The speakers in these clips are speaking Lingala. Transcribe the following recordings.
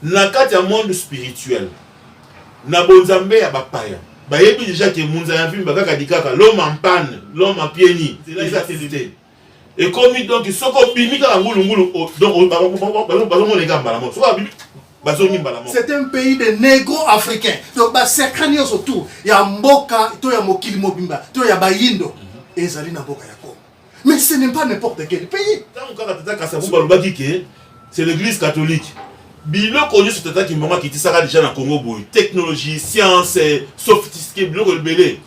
Na kati ya monde spirituel, na bonzambe ya bapaya, bayebi deja ke munza ya mvimba kaka dikaka l'homme en panne, l'homme en pieds nus, eza te. Ekomi donc soki obimi kaka ngulungulu, donc bazomona eka mbala moko, soki abimi bazongi mbala moko. C'est un pays de négro africain, donc basecret nyonso tout ya mboka to ya mokili mobimba to ya bayindo ezali na mboka ya Congo. Mais ce n'est pas n'importe quel pays. Ntango kaka tata Kasavubu balobaki ke c'est l'église catholique, biloko nyonso tata Kimbangu akitisaka déjà na Congo boye, technologie, science sophistiqué, biloko ebele.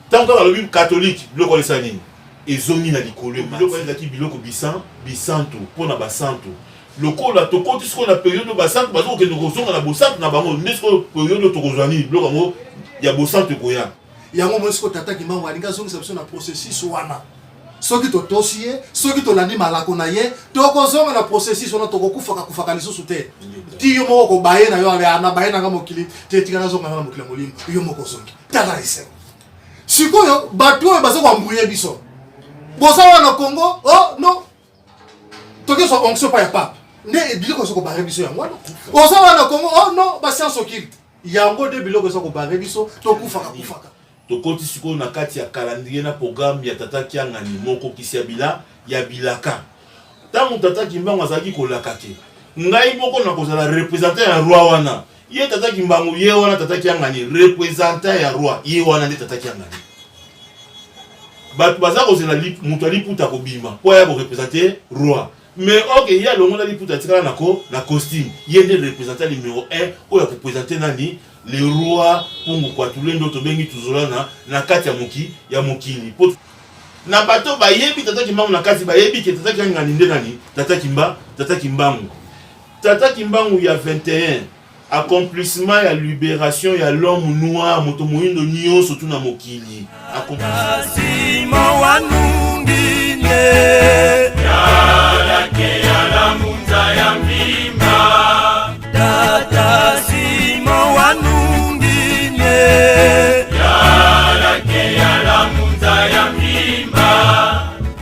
Ntango kaka alobi catholique, biloko wana esala nini? Ezongi na likolo. Biloko wana ezalaki biloko bisantu mpona basantu. Lokola tokoti sikoyo na période oyo basantu baza kokende kozonga na bosantu na bango, nde sikoyo période oyo tokozwa nini? Biloko yango ya bosantu ekoya. Yango moi sikoyo tata Kimbangu alingi azongisa biso na processus wana. Soki totosi ye, soki tolandi malako na ye, tokozonga na processus wana, tokokufaka kufaka lisusu te. Ti yo moko kobaye na yo, na baye nanga mokili te, tika nazonga na mokili ya molimo. Yo moko ozongi, tala esengo. Sikoyo bato oyo baza koembrouiller biso, boza wana Congo, oh non, tokezwa onction pa ya pape nde biloko eza kobarrer biso. Yango wana oza wana Congo, oh non, bascience occulte, yango nde biloko eza kobarrer biso, tokufaka kufaka. Tokoti sikoyo na kati ya calendrier na programme ya tata Kiangani, mokokisi ya bila ya bilaka. Ntango tata Kimbangu azalaki kolaka te, ngai moko nakozala représentant ya roi wana, ye tata Kimbangu ye wana, tata Kiangani représentant ya roi ye wana nde tata Kiangani. Bato baza kozela moto aliputa kobima mpo aya koreprésenter roi, mais ok, ye alongola liputa, atikala na costume. Ye nde représentant numéro 1 oyo akoprésenter nani? Le roi Mpungu Kwatulendo, tobengi tuzolana na kati ya mokili. Po na bato bayebi tata Kimbangu na kati, bayebi ke tata Kiangani nde nani? Tata Kimbangu. Tata Kimbangu ya 21, accomplissement ya libération ya l'homme noir, moto moyindo nyonso tu na mokili. Simon wanungine yalake yala munza ya mbimba. Tata Simon wanungine yalake yala munza ya mbimba,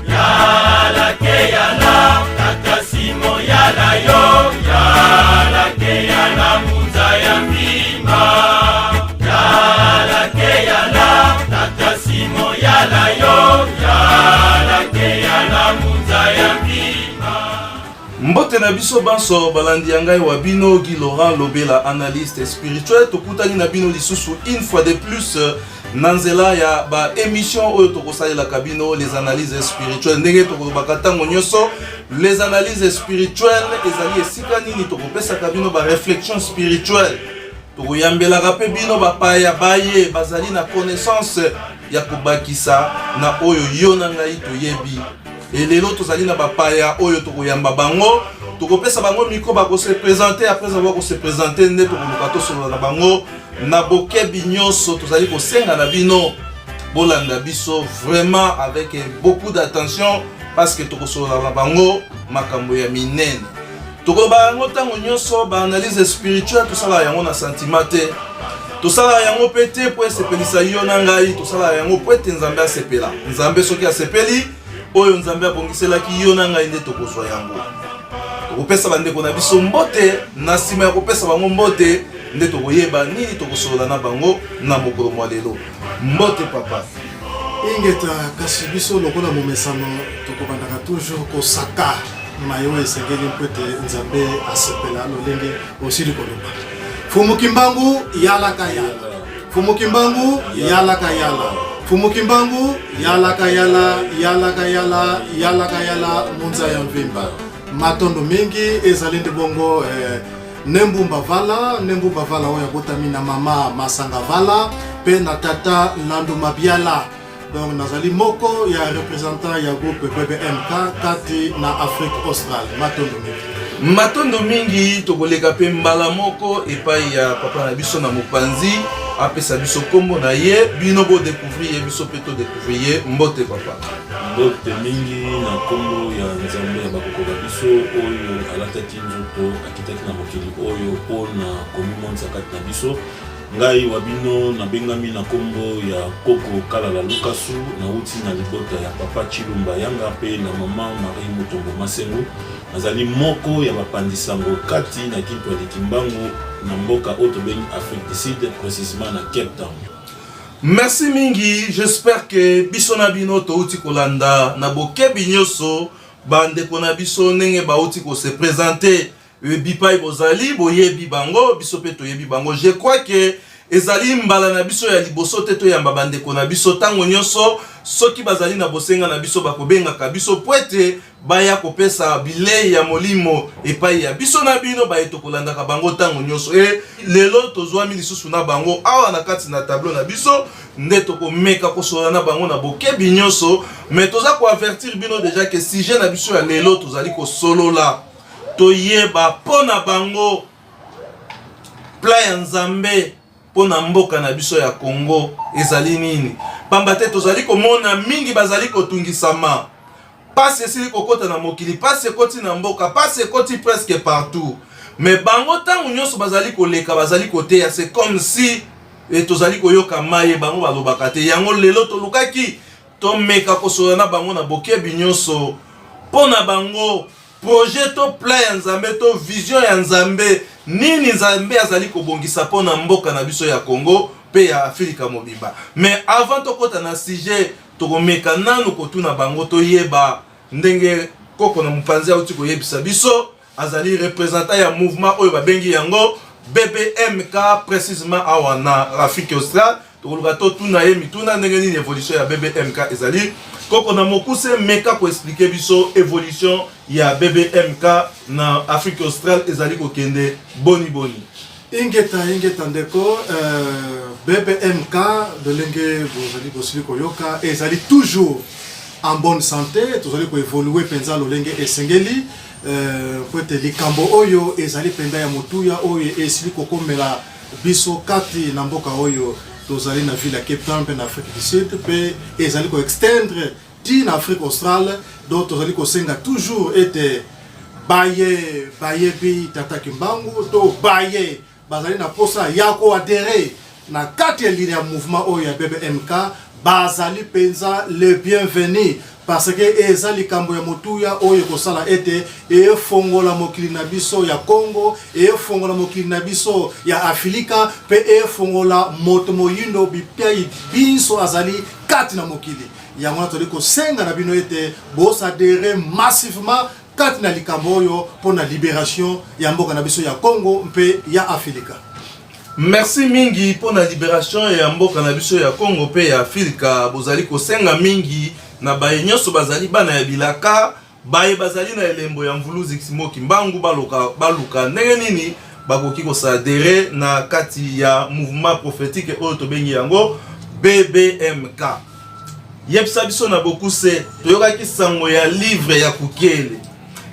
yalake yala tata Simon yala yo, yalake yala munza ya mbimba, yalake yala tata Simon yala yo, yalake yala munza ya mbimba. Mbote na biso banso balandi ya ngai wa bino Guy Laurent Lobela, analyste spirituel. Tokutani na bino lisusu une fois de plus na nzela ya baémission oyo tokosalelaka bino, les analyses spirituelles. Ndenge tokolobaka ntango nyonso, les analyses spirituelles ezali esika nini tokopesaka bino baréflexion spirituelle. Tokoyambelaka mpe bino bapaya baye bazali na connaissance ya kobakisa na oyo yo na ngai toyebi. Elelo tozali na bapaya oyo tokoyamba bango, tokopesa bango micro, bakose présenter. Après avoir kose présenter, nde tokoluka tosolola na bango na bokebi nyonso. Tozali kosenga na bino bolanda biso vraiment avec beaucoup d'attention, parce que tokosolola na bango makambo ya minene. Tokoloba yango ntango nyonso, baanalyse spirituelle tosalaka yango na sentiment te, tosalaka yango mpe te mpo esepelisa yo na ngai. Tosalaka yango mpo ete Nzambe asepela. Nzambe soki asepeli, oyo Nzambe abongiselaki yo na ngai nde tokozwa yango. Tokopesa bandeko na biso mbote. Na nsima ya kopesa bango mbote, nde tokoyeba nini tokosolola na bango na mokolo mwa lelo. Mbote, papa. Ingeta. Kasi biso lokola momesano, tokobandaka toujours kosaka mayo esengeli mpo ete Nzambe asepela. Lolenge osili koloba, Fumu Kimbangu yalaka yala, Fumu Kimbangu yalaka yala, Fumu Kimbangu yalaka yala, yalaka yala, yalaka yala munza ya mvimba. Matondo mingi. Ezali nde bongo Nembumba Vala, Nembumba Vala oyo abotami na mama Masanga Vala mpe na tata Landu Mabiala. Donc nazali moko ya représentant ya groupe BBMK kati na Afrique australe. Matondo mingi. Matondo mingi. Tokoleka mpe mbala moko epai ya papa na biso na mopanzi, apesa biso nkombo na ye, bino bodécouvrir ye, biso mpe todécouvrir ye. Mbote, papa. Mbote mingi na nkombo ya Nzambe ya bakoko na biso oyo alataki nzoto, akitaki na mokili oyo mpona komimonisa kati na biso. Ngai wa bino nabengami na kombo ya Koko Kalala Lukasu, nawuti na libota ya Papa Tshilumba Yanga mpe na Mama Marie Mutombo Masengu. Nazali moko ya bapanzi sango kati na Kimpwadi Kimbangu na mboka oyo tobengi Afrique du Sud, precisement na Cape Town. Merci mingi, j'espère que biso na bino touti kolanda na bokebi nyoso ba ndeko na biso ndenge bauti ko se presenter bipai bozali, boyebi bango, biso pe toyebi bango. Je crois que ezali mbala na biso ya liboso te toyamba bandeko na biso. Ntango nyonso soki bazali na bosenga na biso bakobengaka biso po ete baya kopesa bilei ya molimo epai ya biso na bino baye tokolandaka bango ntango nyonso. E lelo tozwami lisusu na bango awa na kati na tableau na biso, nde tokomeka kosolola na bango na bokebi nyonso. Mais toza koavertir bino deja ke sujet na biso ya lelo tozali kosolola toyeba mpo na bango plan ya Nzambe mpo na mboka na biso ya Congo ezali nini, pamba te tozali komona mingi bazali kotungisama. Pasi esili kokota na mokili, pasi ekoti na mboka, pasi ekoti presque partout. Mais bango ntango nyonso bazali koleka, bazali koteya, c'est comme si e tozali koyoka maye bango balobaka te. Yango lelo tolukaki tomeka kosolola na bango na bokebi nyonso mpo na bango projet to plan ya Nzambe to vision ya Nzambe, nini Nzambe azali kobongisa mpo na mboka na biso ya Congo mpe ya Afrika mobimba. Mais avant tokota na sujet, tokomeka nanu kotuna bango toyeba ndenge koko na mopanzi auti koyebisa biso azali représentant ya mouvement oyo babengi yango BBMK, précisément awa na Afrique australe. Tokoluka totuna ye mituna ndenge nini évolution ya BBMK ezali. Koko na mokuse, meka koexpliquer biso évolution ya BBMK na Afrique australe ezali kokende boni boni. Ingeta, ingeta ndeko. BBMK, lolenge bozali bosili koyoka, ezali toujours en bonne santé. Tozali koévoluer mpenza lolenge esengeli, po ete likambo oyo ezali mpenza ya motuya oyo esili kokomela biso kati na mboka oyo tozali na ville ya Cape Town mpe na Afrique du Sud, mpe ezali koextendre ti na Afrique australe. Donc tozali kosenga toujours ete baye bayebi Tata Kimbangu to baye bazali na posa ya koadhérer na kati ya lile ya mouvement oyo ya BBMK bazali mpenza le bienvenu, parce que eza likambo ya motuya oyo ekosala ete efongola mokili na biso ya Congo, efongola mokili na biso ya Afilika, mpe efongola moto moyindo bipai biso azali kati na mokili. Yango wana tozali kosenga na bino ete boadhérer massivement kati na likambo oyo mpo na libération ya mboka na biso ya Congo mpe ya Afilika. Merci mingi mpo na libération ya mboka na biso ya Congo mpe ya Afrika. Bozali kosenga mingi na baye nyonso bazali bana ya bilaka, baye bazali na elembo ya Mvuluzi Simon Kimbangu, baluka, baluka ndenge nini bakoki koadhérer na kati ya mouvement prophétique oyo tobengi yango BBMK. Yebisa biso na bokuse, toyokaki sango ya livre ya Kukele,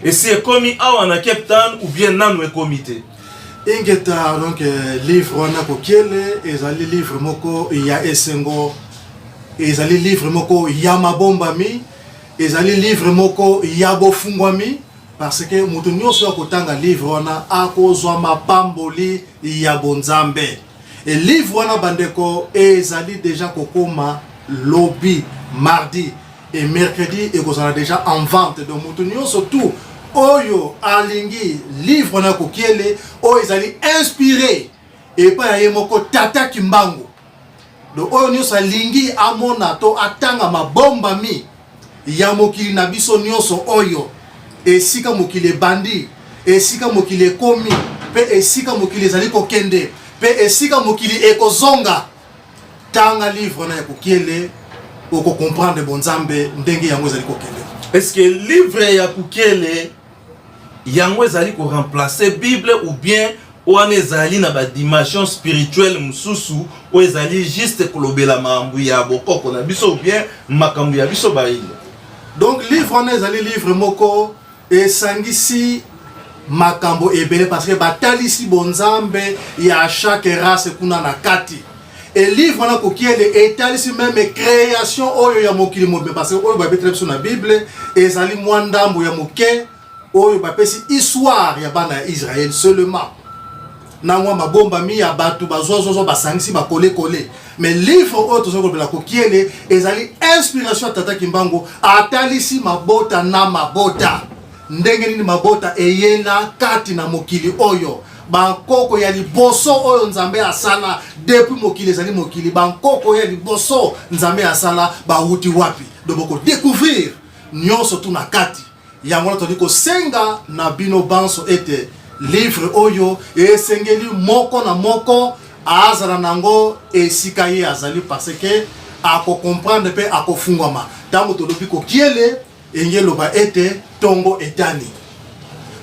esi ekomi awa na Cape Town ou bien nanu ekomi te? Ingeta. Donc livre wana Kokiele ezali livre moko ya esengo, ezali livre moko ya mabombami, ezali livre moko ya bofungwami, parce que moto nyonso akotanga livre wana akozwa mapamboli ya bonzambe. E livre wana, bandeko, ezali déjà kokoma lobi mardi et mercredi, ekozala déjà en vente. Donc moto nyonso tout oyo alingi livre wana Kokiele oyo ezali inspiré epai ya ye moko Tata Kimbangu, donc oyo nyonso alingi amona to atanga mabombami ya mokili na biso nyonso oyo, esika mokili ebandi, esika mokili ekomi, mpe esika mokili ezali kokende, mpe esika mokili ekozonga, tanga livre wana ya Kokiele, okocomprendre bonzambe ndenge yango ezali kokende. Est-ce que livre ya Kukele yango ezali koremplacer Bible ou bien wana ezali na badimension spirituelle mosusu oyo ezali juste kolobela makambo ya bokoko na biso ou bien makambo ya biso bayindo? Donc livre wana ezali livre moko esangisi makambo ebele, parce que batalisi bonzambe ya chaque race kuna na kati. E livre wana Kokiele etalisi même création oyo ya mokili mobimba, parce que oyo babetela biso na Bible ezali mwa ndambo ya moke oyo bapesi histoire ya bana ya Israel seulement. na mwa mabombami ya bato bazwazwazwa basangisi bakolekole. Mais livre oyo tozali kolobela, Kokiele, ezali inspiration ya Tata Kimbangu. Atalisi mabota na mabota, ndenge nini mabota eyela kati na mokili oyo, bankoko ya liboso oyo Nzambe asala depuis mokili ezali mokili, bankoko ya liboso Nzambe asala bawuti wapi. Donc bokodécouvrir nyonso tu na kati yango wana. Tozali kosenga na bino banso ete livre oyo esengeli moko na moko azala nango esika ye azali, parce que akocomprendre mpe akofungwama. Ntango tolobi kokiele, elingi eloba ete ntongo etani.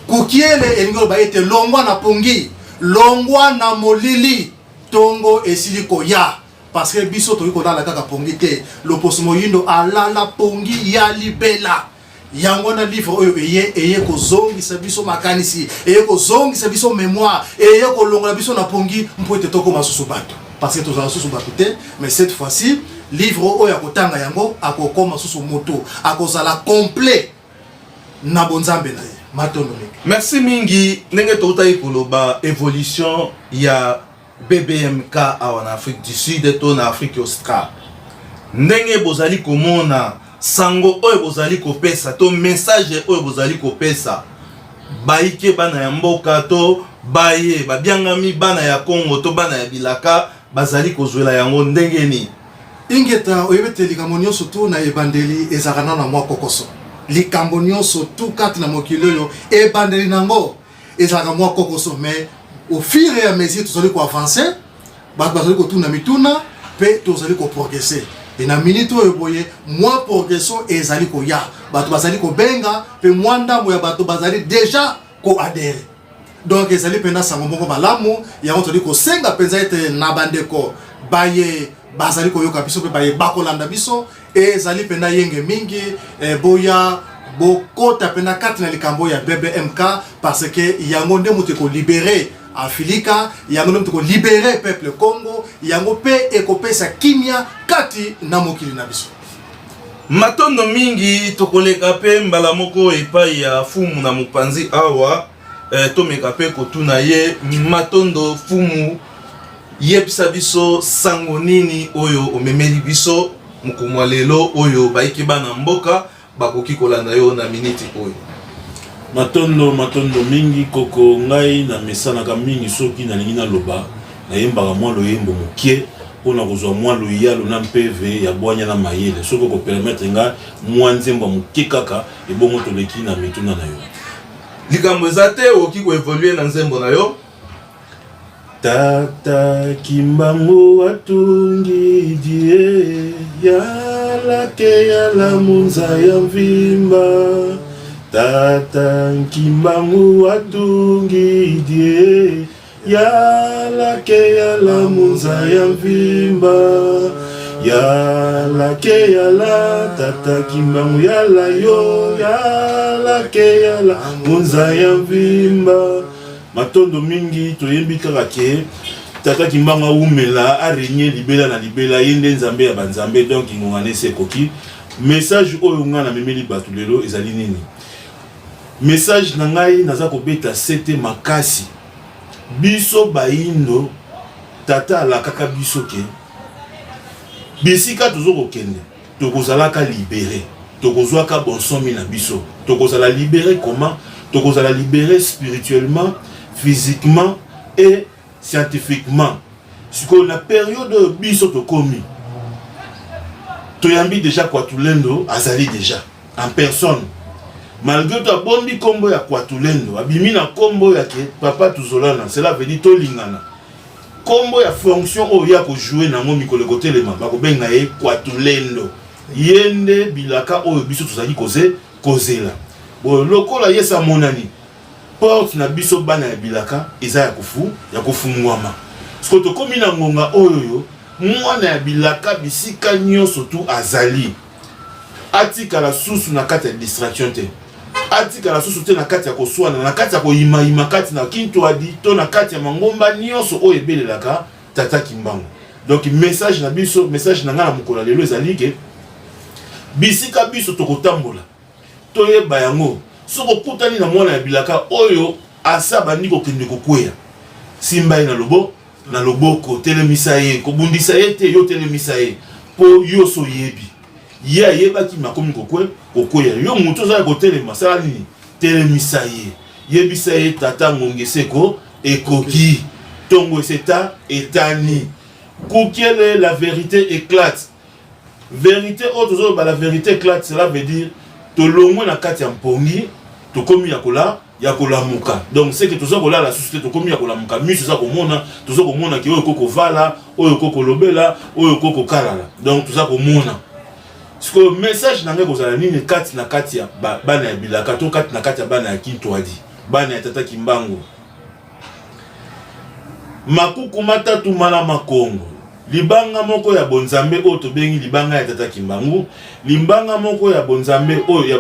Kokiele elingi eloba ete longwa na pongi, longwa na molili, ntongo esili koya. Parce que biso tokoki kolala kaka pongi te. Loposo moyindo alala pongi ya libela. Yango wana livre oyo eye kozongisa biso makanisi, eye kozongisa biso mémoire, eye kolongola biso na pongi mpo ete tokóma susu bato, parce que tozala susu bato te. Mais cette fois-ci, livre oyo akotanga yango akokóma susu moto, akozala complet na bonzambe na ye. Matondo mingi. Merci mingi. Ndenge toutaki koloba, évolution ya BBMK awa na Afrique du Sud to na Afrique australe, ndenge bozali komona sango oyo bozali kopesa to message oyo bozali kopesa bayike bana ya mboka to baye babiangami bana ya Congo to bana ya bilaka, bazali kozwela yango ndenge nini? Ingeta. Oyebi ete likambo nyonso tu na ebandeli ezalaka nano na mwa kokoso. Likambo nyonso tu kati na mokili oyo, ebandeli nango ezalaka mwa kokoso. Mais au fur et à mesure tozali koavancer, bato bazali kotuna mituna mpe tozali koprogresser. E na minute oyo boye, mwa progression ezali koya, bato bazali kobenga mpe mwa ndambo ya bato bazali déjà koadhérer. Donc ezali mpenza sango moko malamu. Yango tozali kosenga mpenza ete na bandeko baye bazali koyoka biso mpe baye bakolanda biso, ezali mpenza yenge mingi, boya bokota mpenza kati na likambo ya BBMK, parce que yango nde moto ekolibérer Afilika, yango nde moto ekolibérer peuple Congo, yango mpe ekopesa kimia kati na mokili na biso. Matondo mingi. Tokoleka mpe mbala moko epai ya fumu na mopanzi awa, tomeka mpe kotuna ye. Matondo fumu, yebisa biso sango nini oyo omemeli biso mokomwa lelo oyo bayiki bana mboka bakoki kolanda yo na miniti oyo? Matondo, matondo mingi koko. Ngai namesanaka mingi, soki nalingi naloba, nayembaka mwa loyembo mokie mpona kozwa mwa loyalo na mpeve ya bwanya na mayele. Soki okopermettre ngai, mwa nzembo ya moke kaka, ebongo toleki na mituna na yo. Likambo eza te, okoki koévoluer na nzembo na yo. Tata Kimbangu atungi die yala ke yala munza ya mvimba. Tata Kimbangu atungi die yala ke yala munza ya mvimba. Yala ke yala, Tata Kimbangu yala yo, yala ke yala munza ya mvimba. Matondo mingi. Toyembi kaka ke Tata Kimbangu awumela, arégner libela na libela, ye nde Nzambe ya banzambe. Donc ngonga nesi ekoki. Message oyo ngai namemeli bato lelo ezali nini? Message na ngai, naza kobeta sete makasi. Biso bayindo, tata alakaka biso ke bisika tozo kokende, tokozalaka libéré, tokozwaka bonsomi na biso. Tokozala libéré comment? Tokozala libéré spirituellement, physiquement et scientifiquement. Sikoyo na période oyo biso tokomi, toyambi déjà Kwatulendo, azali déjà en personne, malgré to abombi nkombo ya Kwatulendo, abimi na nkombo ya ke Papa Tuzolana. Cela veut dire tolingana. Nkombo ya fonction oyo ya kojouer nango mikolo ekotelema, bakobenga ye Kwatulendo. Ye nde bilaka oyo biso tozali kozela. Boye lokola ye amonani, porte na biso bana ya bilaka eza ya kofungwama. Siko tokómi na ngonga oyo mwana ya bilaka, bisika nyonso tu azali, atikala susu na kati ya distraction te, atikala susu te na kati ya koswana, na kati ya koyimayima kati na kintwadi to na kati ya mangomba nyonso oyo ebelelaka Tata Kimbangu. Donc message na biso, message na ngai na mokolo ya lelo ezali ke bisika biso tokotambola, toyeba yango. Soki okutani na mwana ya bilaka oyo asa bandi kokende kokweya, Simba ye na lobo na loboko, telemisa ye, kobundisa ye te, yo telemisa ye mpo yo osi oyebi. Ye ayebaki me akomi kokwe kokweya. Yo moto oza ya kotelema, sala nini? Telemisa ye, yebisa ye tata ngonga esi eko ekoki, tongo esi eta etani. Kukiele la verite eclate. Verite oyo tozoloba la verite eclate, cela veut dire tolongwe na kati ya mpongi, tokomi ya kola ya kolamuka. Donc c'est que toza kolala susu te, tokomi ya kolamuka, miso eza komona, toza komona ke oyo ekoki kovala, oyo ekoki kolobela, oyo ekoki kokalala. Donc toza komona. Sikoyo message na ngai ekozala nini kati na kati ya bana ya bilaka to kati na kati ya bana ya Kintuadi, bana ya Tata Kimbangu? Makuku matatu mala makongo, libanga moko ya bonzambe oyo tobengi libanga ya Tata Kimbangu, libanga moko ya bonzambe oyo ya,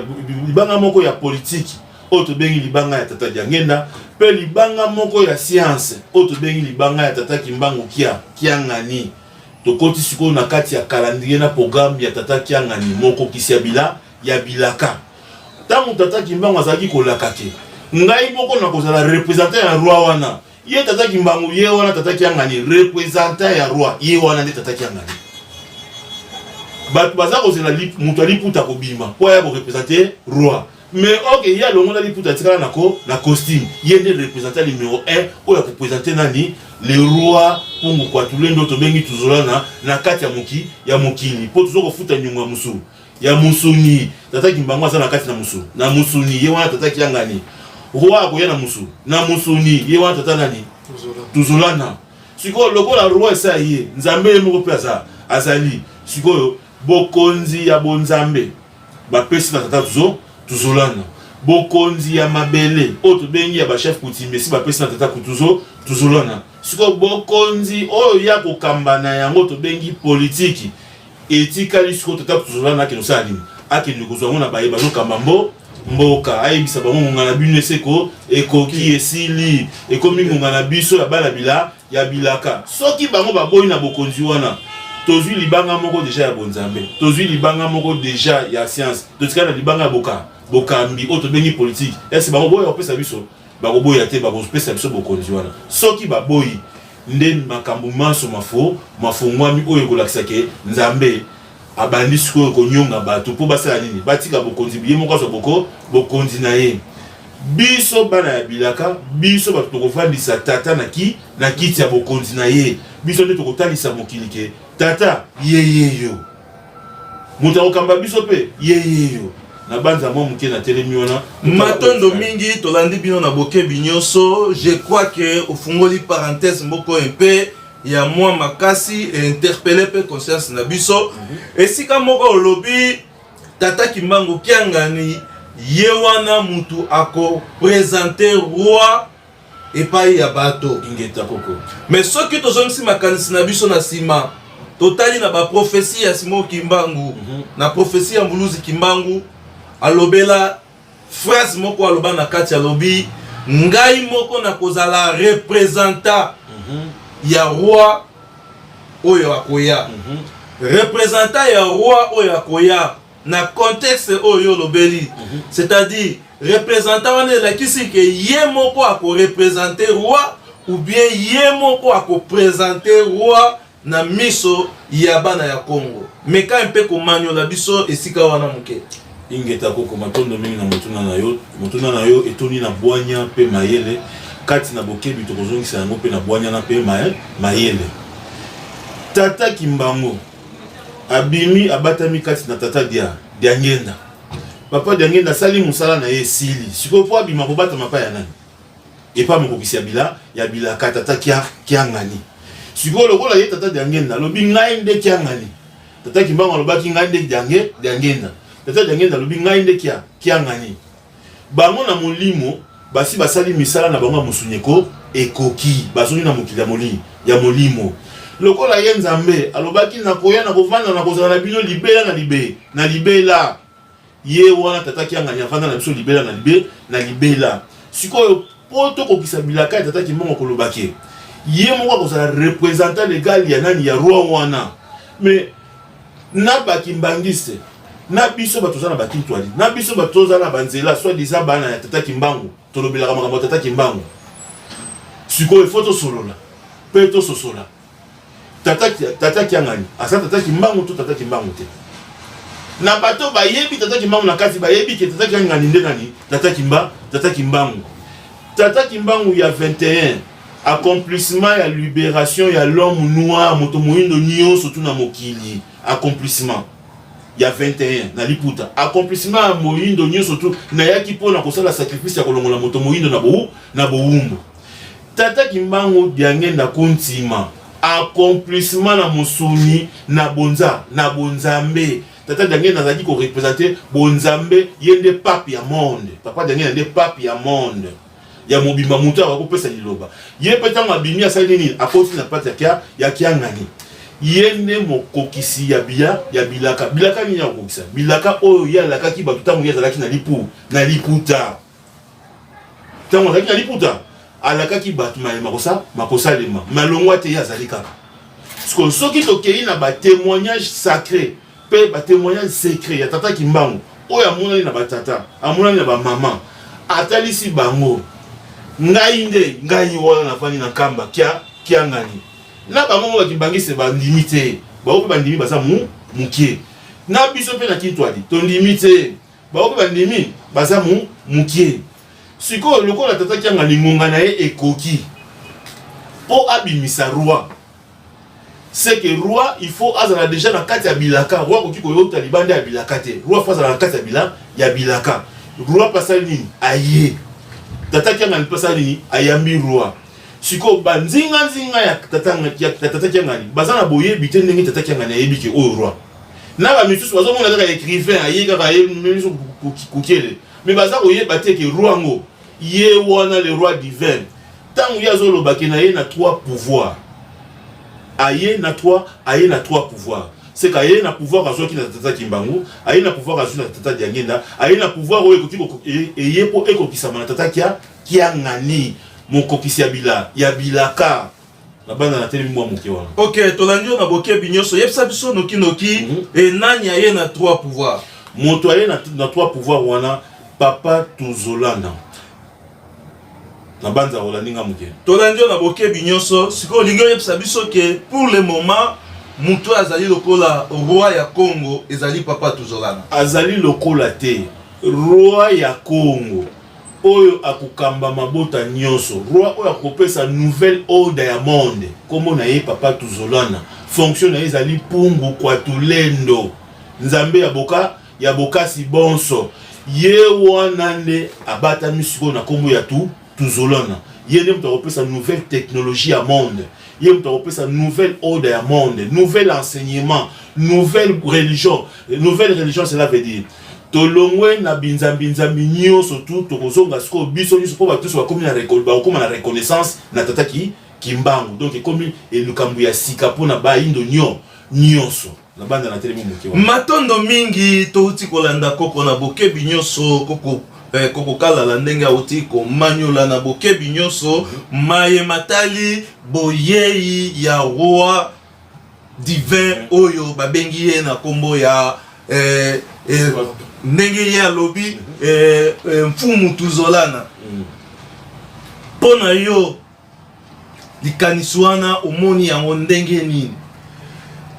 libanga moko ya politiki oyo tobengi libanga ya Tata Diangenda, mpe libanga moko ya science oyo tobengi libanga ya Tata Kimbangu kia Kiangani. Tokoti sikoyo na kati ya calendrier na programme ya Tata Kiangani, mokokisi ya bila ya bilaka. Ntango Tata Kimbangu azalaki kolaka ke ngai moko nakozala représentant ya roi wana, ye Tata Kimbangu ye wana Tata Kiangani représentant ya roi ye wana nde Tata Kiangani. Bato baza kozela moto ya liputa kobima mpo aya korepresente roi, mais ok, ye alongola liputa atikala na ko na costume, ye nde représentant numéro 1 oyo akopresente nani? Le roi Pungu Kwatulendo tobengi tuzolana na kati ya moki ya mokili mpo toza kofuta nyongo ya mosu ya musuni. Tata Kimbangu aza na kati na musu na musuni, ye wana Tata Kiangani. Roi akoya na musu na musuni, ye wana Tata nani? Tuzolana. Sikoyo lokola roi esa ye Nzambe ye moko mpe aza azali sikoyo bokonzi ya bonzambe bapesi na Tata tuzo Tuzolana, bokonzi ya mabele oyo tobengi ya ba chef coutumier si bapesi na Tata kutuzo Tuzolana. Sikoyo bokonzi oyo ya kokamba na yango tobengi politiki etikali sikoyo Tata Tuzolana akende kosala nini? Akende kozwa yango na baye bazokamba mbo mboka, ayebisa bango ngonga na bino eseko ekoki, esili, ekomi ngonga na biso ya bana bila ya bilaka. Soki bango baboyi na bokonzi wana, tozwi libanga moko deja ya bonzambe, tozwi libanga moko deja ya science, totikali na libanga ya boka bokambi oyo tobengi politiki. Ese bango boya kopesa biso? Bakoboya te, bakopesa biso bokonzi wana. Soki baboyi, nde makambo manso mafo mafongwami oyo ekolakisa ke Nzambe abandi sikoyo konyonga bato mpo basala nini? Batika bokonzi, ye moko azwa boko bokonzi na ye. Biso bana ya bilaka, biso bato tokovandisa tata na ki na kiti ya bokonzi na ye. Biso nde tokotalisa mokili ke tata ye ye yo, moto akokamba biso mpe ye ye yo. Na banza mwa moke na telemi wana. Matondo mingi, tolandi bino na bokebi nyonso. Je crois que ofungoli parenthèse moko mpe ya mwa makasi e interpeller mpe conscience na biso. Esika moko olobi Tata Kimbangu Kiangani ye wana mutu ako presenter roi epai ya bato. Ingeta koko. Mais soki tozongisi makanisi na biso na nsima, totali na baprofesi ya Simon Kimbangu, na profesi ya Mbuluzi Kimbangu, alobela phrase moko, aloba na kati, alobi ngai moko nakozala représentant ya roi oyo akoya. Représentant ya roi oyo akoya na contexte oyo olobeli, c'est-à-dire représentant wana elakisi ke ye moko akoreprésente roi ou bien ye moko akoprésente roi na miso ya bana ya Congo. Meka mpe komanyola biso esika wana moke. Ingeta koko, matondo mingi na motuna na yo. Motuna na yo etondi na bwanya mpe mayele. Kati na bokebi tokozongisa yango mpe na bwanya na mpe mayele. Tata Kimbangu abimi abatami kati na Tata dia Diangenda. Papa Diangenda asali mosala na ye esili. Sikoyo mpo abima kobatama pa ya nani? Epa mokokisi ya bila ya bilaka Tata kia Kiangani. Sikoyo lokola ye Tata Diangenda alobi ngai nde Kiangani, Tata Kimbangu alobaki ngai nde Diange Diangenda, Tata Diangenda alobi ngai nde kia Kiangani. Bango na molimo basi basali misala na bango ya mosuni eko ekoki, bazongi na mokili ya moli ya molimo. Lokola ye Nzambe alobaki nakoya nakovanda nakozala na bino libela na libe na libela, ye wana Tata Kiangani avanda na biso libela na libe na libela. Sikoyo po tokokisa bilaka ya Tata Kimbangu koloba ke ye moko akozala représentant légal ya nani? Ya roi wana. Mais na bakimbangiste na biso bato toza na bakintwali na biso bato toza na banzela soit disant bana ya Tata Kimbangu, tolobelaka makambo ya Tata Kimbangu. Sikoyo il faut tosolola mpe tososola. Tata, tata Kiangani aza tata Kimbangu to tata Kimbangu te? Na bato bayebi tata Kimbangu na kati bayebi ke tata Kiangani nde nani? Tata Kimba, tata Kimbangu. Tata Kimbangu ya 21 accomplissement ya liberation ya l'homme noir, moto moyindo nyonso tu na mokili, accomplissement ya 21 na liputa, accomplissement ya moyindo nyonso tu nayaki mpo na kosala sacrifice ya kolongola moto moyindo na bou na bowumbu. Tata Kimbangu Diangenda Kuntima, accomplissement na mosuni na bonza na bonzambe. Tata Diangenda azalaki ko representer bonzambe, ye nde pape ya monde. Papa Diangenda nde pape ya monde ya mobimba, moto akoki kopesa liloba. Ye mpe ntango abimi asali nini? Akoti na plate ya ya Kiangani. Ye nde mokokisi ya biya ya bilaka. Bilaka nini ya kokokisa? Bilaka oyo ye alakaki bato ntango ye azalaki na lipu na liputa. Ntango azalaki na liputa, alakaki bato maye makosa makosalema, malongwa te, ye azali kaka. Sikoyo soki tokei na ba témoignage sacré mpe ba témoignage secret ya tata Kimbangu oyo amonani na batata, amonani na bamama, atalisi bango ngai nde ngai wana nafandi na Nkamba kia Kiangani na bango moko bakimbangiste bandimi te, bango mpe bandimi baza mu mukie na biso mpe na Kintwadi tondimi te, Bango mpe bandimi baza mu mukie. Sikoyo lokola tata Kiangani ngonga na ye ekoki mpo abimisa roi, c'est que roi il faut azala dejà na kati ya bilaka. Roi akoki koyota libanda ya bilaka te. Roi faut azala na kati ya bila ya bilaka. Roi mpe asali nini? Aye. Tata Kiangani mpe asali nini? Ayambi roi. Sikoyo ba nzinga nzinga ya tata ya tata Kiangani baza na boyebi te ndenge tata Kiangani ayebi ke oyo roi. Na ba misusu bazomona kaka écrivain aye kaka ye misu kukiele, mais baza koyeba te ke roi ngo ye wana le roi divin. Ntango ye azoloba ke na ye na trois pouvoirs, aye na trois, aye na trois pouvoirs, c'est qu'aye na pouvoir azwaki na tata Kimbangu, aye na pouvoir azwi na tata Diangenda, aye na pouvoir oyo ekoki eye mpo ekokisama na tata Kia Kiangani, mokokisi ya bila ya bilaka. Na banda na telemi mwa moke wana. Ok, tolandi yo na bokebi nyonso. Yebisa biso noki noki, e nani aye na trois pouvoirs? Moto aye na, na trois pouvoirs wana papa Tuzolana. Na banza olandi nga moke. Tolandi yo na bokebi nyonso. Sikoyo olingi oyebisa biso ke pour le moment moto oyo azali lokola roi ya Congo ezali papa Tuzolana. Azali lokola te roi ya Congo oyo akokamba mabota nyonso, roi oyo akopesa nouvelle ordre ya monde. Kombo na ye papa Tuzolana. Fonction na ye ezali Pungu Kwatulendo, Nzambe ya boka ya bokasi bonso. Ye wana nde abatami sikoyo na kombo ya tu Tuzolana. Ye nde moto akopesa nouvelle technologie ya monde, ye moto akopesa nouvelle ordre ya monde, nouvel enseignement, nouvelle religion. Nouvelle religion, cela veut dire tolongwe na binzambi nzambi nyonso tu, tokozonga sikoyo biso nyonso mpo bato nyonso bakomi na bakokoma na reconnaissance na tata ki Kimbangu. Donc ekomi likambo ya sika mpo na bayindo nyo nyonso. Na banda na telemi moke wana. Matondo mingi, touti kolanda koko na bokebi nyonso, koko koko Kalala ndenge auti komanyola na bokebi nyonso maye matali boyei ya roi divin oyo babengi ye na kombo ya ndenge ye alobi Mfumu Tuzolana. Mpo na yo likanisi wana omoni yango ndenge nini?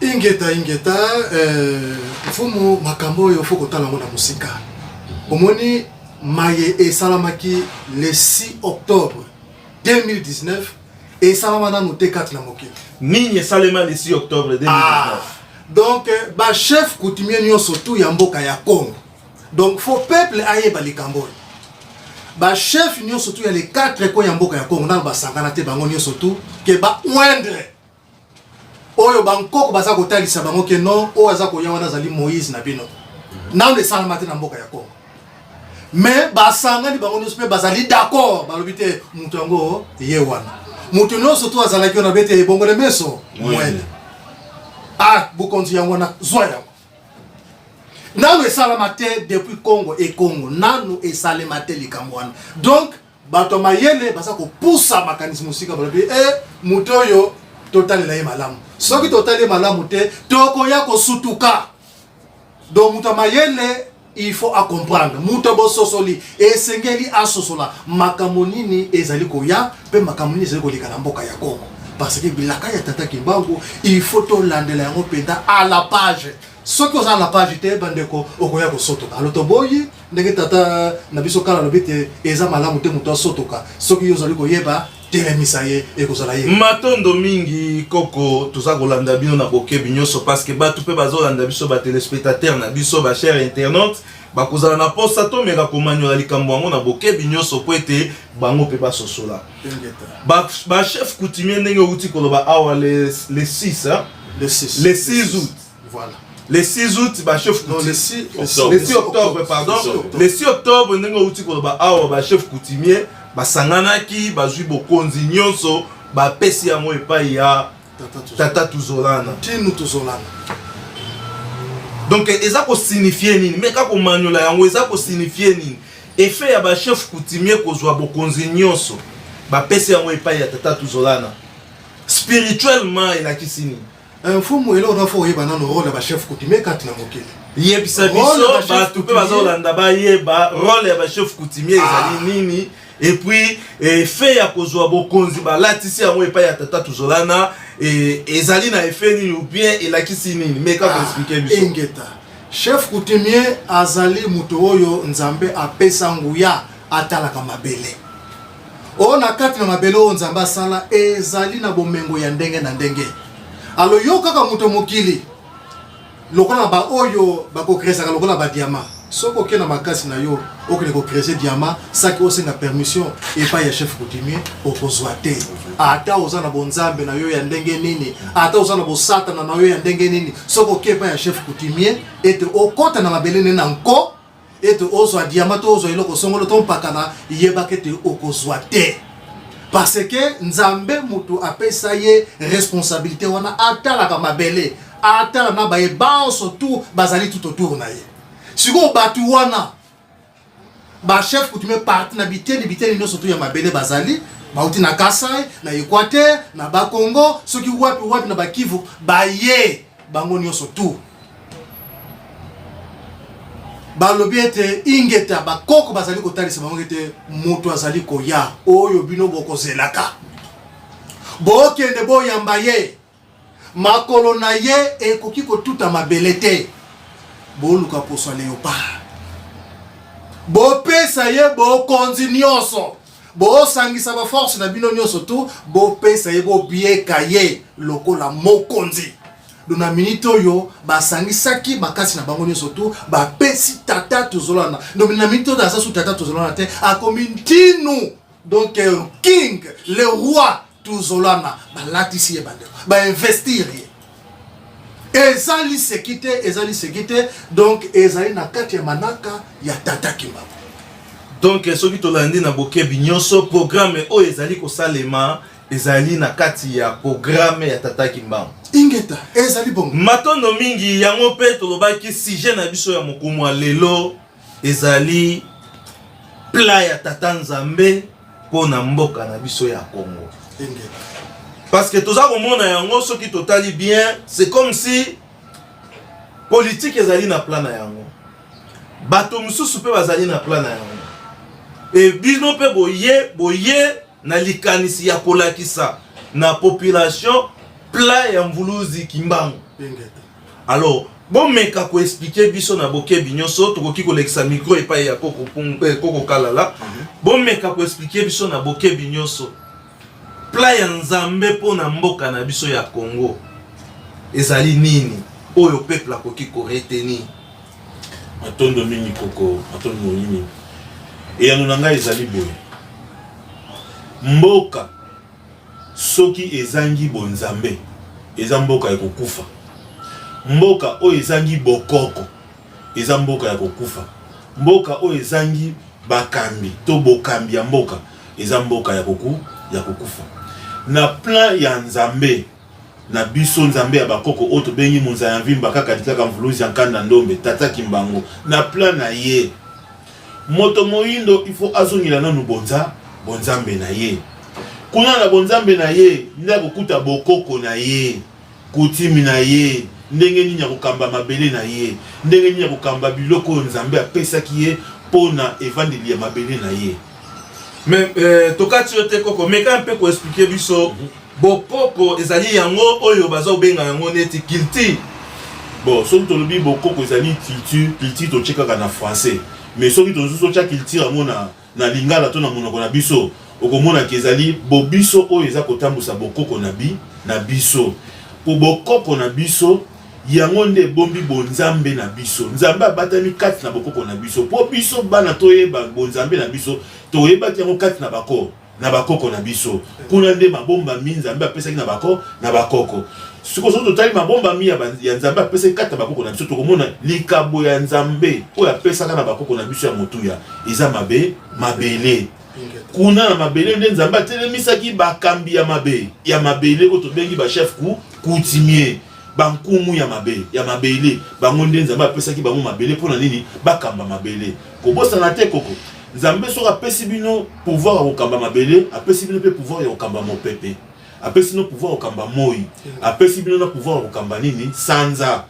Ingeta ingeta, mfumu, makambo oyo fo kotala yango na mosika. Omoni maye esalamaki le 6 octobre 2019, esalama nanu te kati na mokili. Nini esalema le 6 octobre 2019? Donc ba chef coutumier nyonso tu ya mboka ya Congo, donc faut peuple ayeba likambo oyo, bachef nyonso tu ya les quatre coins ya mboka ya Congo nano basangana te bango nyonso tu ke baoindre oyo bankoko baza kotalisa bango ke non, oyo aza koya wana azali Moïse na bino. Nano esalama te na mboka ya Congo, mais basangani bango nyonso mpe bazali d'accord, balobi te moto yango ye wana. Moto nyonso to azalaki wana bete ebongole meso mwene, ah, bokonzi yango wana, zwa yango. Nano esalama te depuis Congo e Congo, nano esalema te likambo wana. Donc bato ya mayele baza kopusa makanisi mosika, balobi e moto oyo totalela ye malamu, soki totali ye malamu te tokoya kosutuka. Donc moto ya mayele il faut a comprendre. Moto ya bososoli esengeli asosola makambo nini ezali koya mpe makambo nini ezali koleka na mboka ya Kongo. Parce que bilaka ya Tata Kimbangu, il faut tolandela yango mpenza à la page. Soki oza na page te, bandeko, okoya kosotoka. Alo toboyi ndenge tata na biso kala alobi te eza malamu te moto asotoka. Soki yo ozali koyeba, telemisa ye, ekozala ye. Matondo mingi koko, toza kolanda bino na bokebi nyonso parce que bato mpe bazolanda biso, ba téléspectateurs na biso, ba chers internautes, bakozala na posa tomeka komanyola likambo yango na bokebi nyonso po ete bango mpe basosola. Ba, ba chef coutumier, ndenge outi koloba awa, le 6, hein? Le 6. Le 6 août. Voilà. Le 6 août, ba chef Non, le 6 octobre. Le 6 octobre, pardon. Le 6 octobre, ndenge outi koloba awa, ba chef coutumier basanganaki, bazwi bokonzi nyonso, bapesi yango epai ya Tata Tuzolana. Tinu Tuzolana. Donc eza kosignifie nini? Meka komanyola yango, eza kosignifie nini effet ya bachef coutumier kozwa bokonzi nyonso, bapesi yango epai ya Tata Tuzolana? Spirituellement elakisi nini? Mfumu, eloko na fo oyeba nano role ya bachef coutumier kati na mokili. Yebisa biso, bato mpe bazolanda bayeba role ya bachef coutumier ezali nini, et puis effet ya kozwa bokonzi balatisi yango epai ya Tata Tuzolana ezali na effet nini ou bien elakisi nini? Meka koexpliquer biso. Ingeta. Chef coutumier azali moto oyo Nzambe apesa nguya atalaka mabele. Oyo na kati na mabele oyo Nzambe asala ezali na bomengo ya ndenge na ndenge. Alo yo kaka moto mokili, lokola ba oyo bakokresaka lokola badiama, soki okei na makasi na yo okende kokrese diama, saki osenga permission epai ya chef coutumier, okozwa te. Ata oza na bonzambe na yo ya ndenge nini, ata oza na bosatana na yo ya ndenge nini, soki okei epai ya chef coutumier ete okɔta na mabele ne na nko ete ozwa diama to ozwa eloko songolo to mpakana, yebaka ete okozwa te, parce que Nzambe moto apesa ye responsabilité wana. Atalaka mabele, atala na baye banso tu bazali tout autour na ye. Sikoyo bato wana, bachef coutumier, parti na biteni biteni nyonso tu ya mabele, bazali bauti na Kasai, na Équateur, na Bakongo, soki wapi wapi, na Bakivu, baye bango nyonso tu balobi ete ingeta, bakoko bazali kotalisa bango ete moto azali koya oyo bino bokozelaka, bokende boyamba ye, makolo na ye ekoki kotuta mabele te, boluka poso ya léopard, bopesa ye bokonzi nyonso, bosangisa baforce na bino nyonso tu, bopesa ye, bobieka ye lokola mokonzi. Do na minute oyo basangisaki makasi na bango nyonso tu, bapesi Tata Tozolana. Donc na minute oyo aza su Tata Tozolana te, akomi Ntinu, donc king, le roi Tuzolana. Balatisi ye, bandeko, bainvestir ye. Eza liseki te, eza liseki te. Donc ezali na kati ya manaka ya Tata Kimbangu. Donc soki tolandi na bokebi nyonso, programme oyo ezali kosalema ezali na kati ya programme ya Tata Kimbangu. Ingeta, ezali bongo. Matondo mingi. Yango mpe tolobaki, sujet na biso ya mokumu ya lelo ezali plan ya Tata Nzambe mpo na mboka na biso ya Congo. Ingeta. Parce que toza komona yango, soki totali bien, c'est comme si politique ezali na plan na yango, bato mosusu mpe bazali na plan na yango, e bino mpe boye boye na likanisi ya kolakisa na population plan ya Mvuluzi Kimbangu. Ingeta. Alors bomeka koexpliquer biso na bokebi nyonso. Tokoki kolekisa micro epai ya koko, koko Kalala. Bomeka koexpliquer biso na bokebi nyonso, plan ya Nzambe mpo na mboka na biso ya Congo ezali nini, oyo peuple akoki koretenir? Matondo mingi koko, matondo mingi. Eyano na ngai ezali boye: mboka soki ezangi bonzambe, eza mboka ya kokufa. Mboka oyo ezangi bokoko eza mboka ya kokufa. Mboka oyo ezangi bakambi to bokambi ya mboka eza mboka ya kokufa. Na plan ya Nzambe na biso, Nzambe ya bakoko oyo tobengi Monza ya Mvimba, kaka likaka Mvuluzi ya Nkanda Ndombe, Tata Kimbangu, na plan na ye, moto moyindo il faut azongela nanu bonzambe na ye. Kuna na bonzambe na ye nde akokuta bokoko na ye, kutimi na ye. Ndenge nini ya kokamba mabele na ye, ndenge nini ya kokamba biloko oyo Nzambe apesaki ye mpo na evandeli ya mabele na ye. Mais euh, tokati yo te koko, meka mpe ko expliquer biso bokoko ezali yango oyo baza kobenga yango neti culture. Bon, soki tolobi bokoko ezali culture, culture totie kaka na français, mais soki tozusu totya culture yango na Na lingala to na monoko na biso, okomona ke ezali bobiso oyo eza kotambusa bokoko na bi na biso. Po bokoko na biso, yango nde ebombi bonzambe na biso. Nzambe abatami kati na bokoko na biso. Po biso bana toyeba bonzambe na biso, toyebaki yango kati na bako na bakoko na biso. Kuna nde mabombami Nzambe apesaki na bako na bakoko. Sikoyo soki totali mabombami ya, ya Nzambe apesaki kati na bakoko na biso, tokomona likabo ya Nzambe oyo apesaka na bakoko na biso ya motuya eza mabe mabele. Kuna na mabele nde Nzambe atelemisaki bakambi ya mabe ya mabele oyo tobengi ba chef ku coutumier, bankumu ya mabe ya mabele. Bango nde Nzambe apesaki bango mabele mpo na nini? Bakamba mabele. Kobosana te koko, Nzambe soki apesi bino pouvoir ya kokamba mabele, apesi bino mpe pouvoir ya kokamba mopepe, apesi bino pouvoir ya kokamba moi, apesi bino na pouvoir ya kokamba nini? Sanza.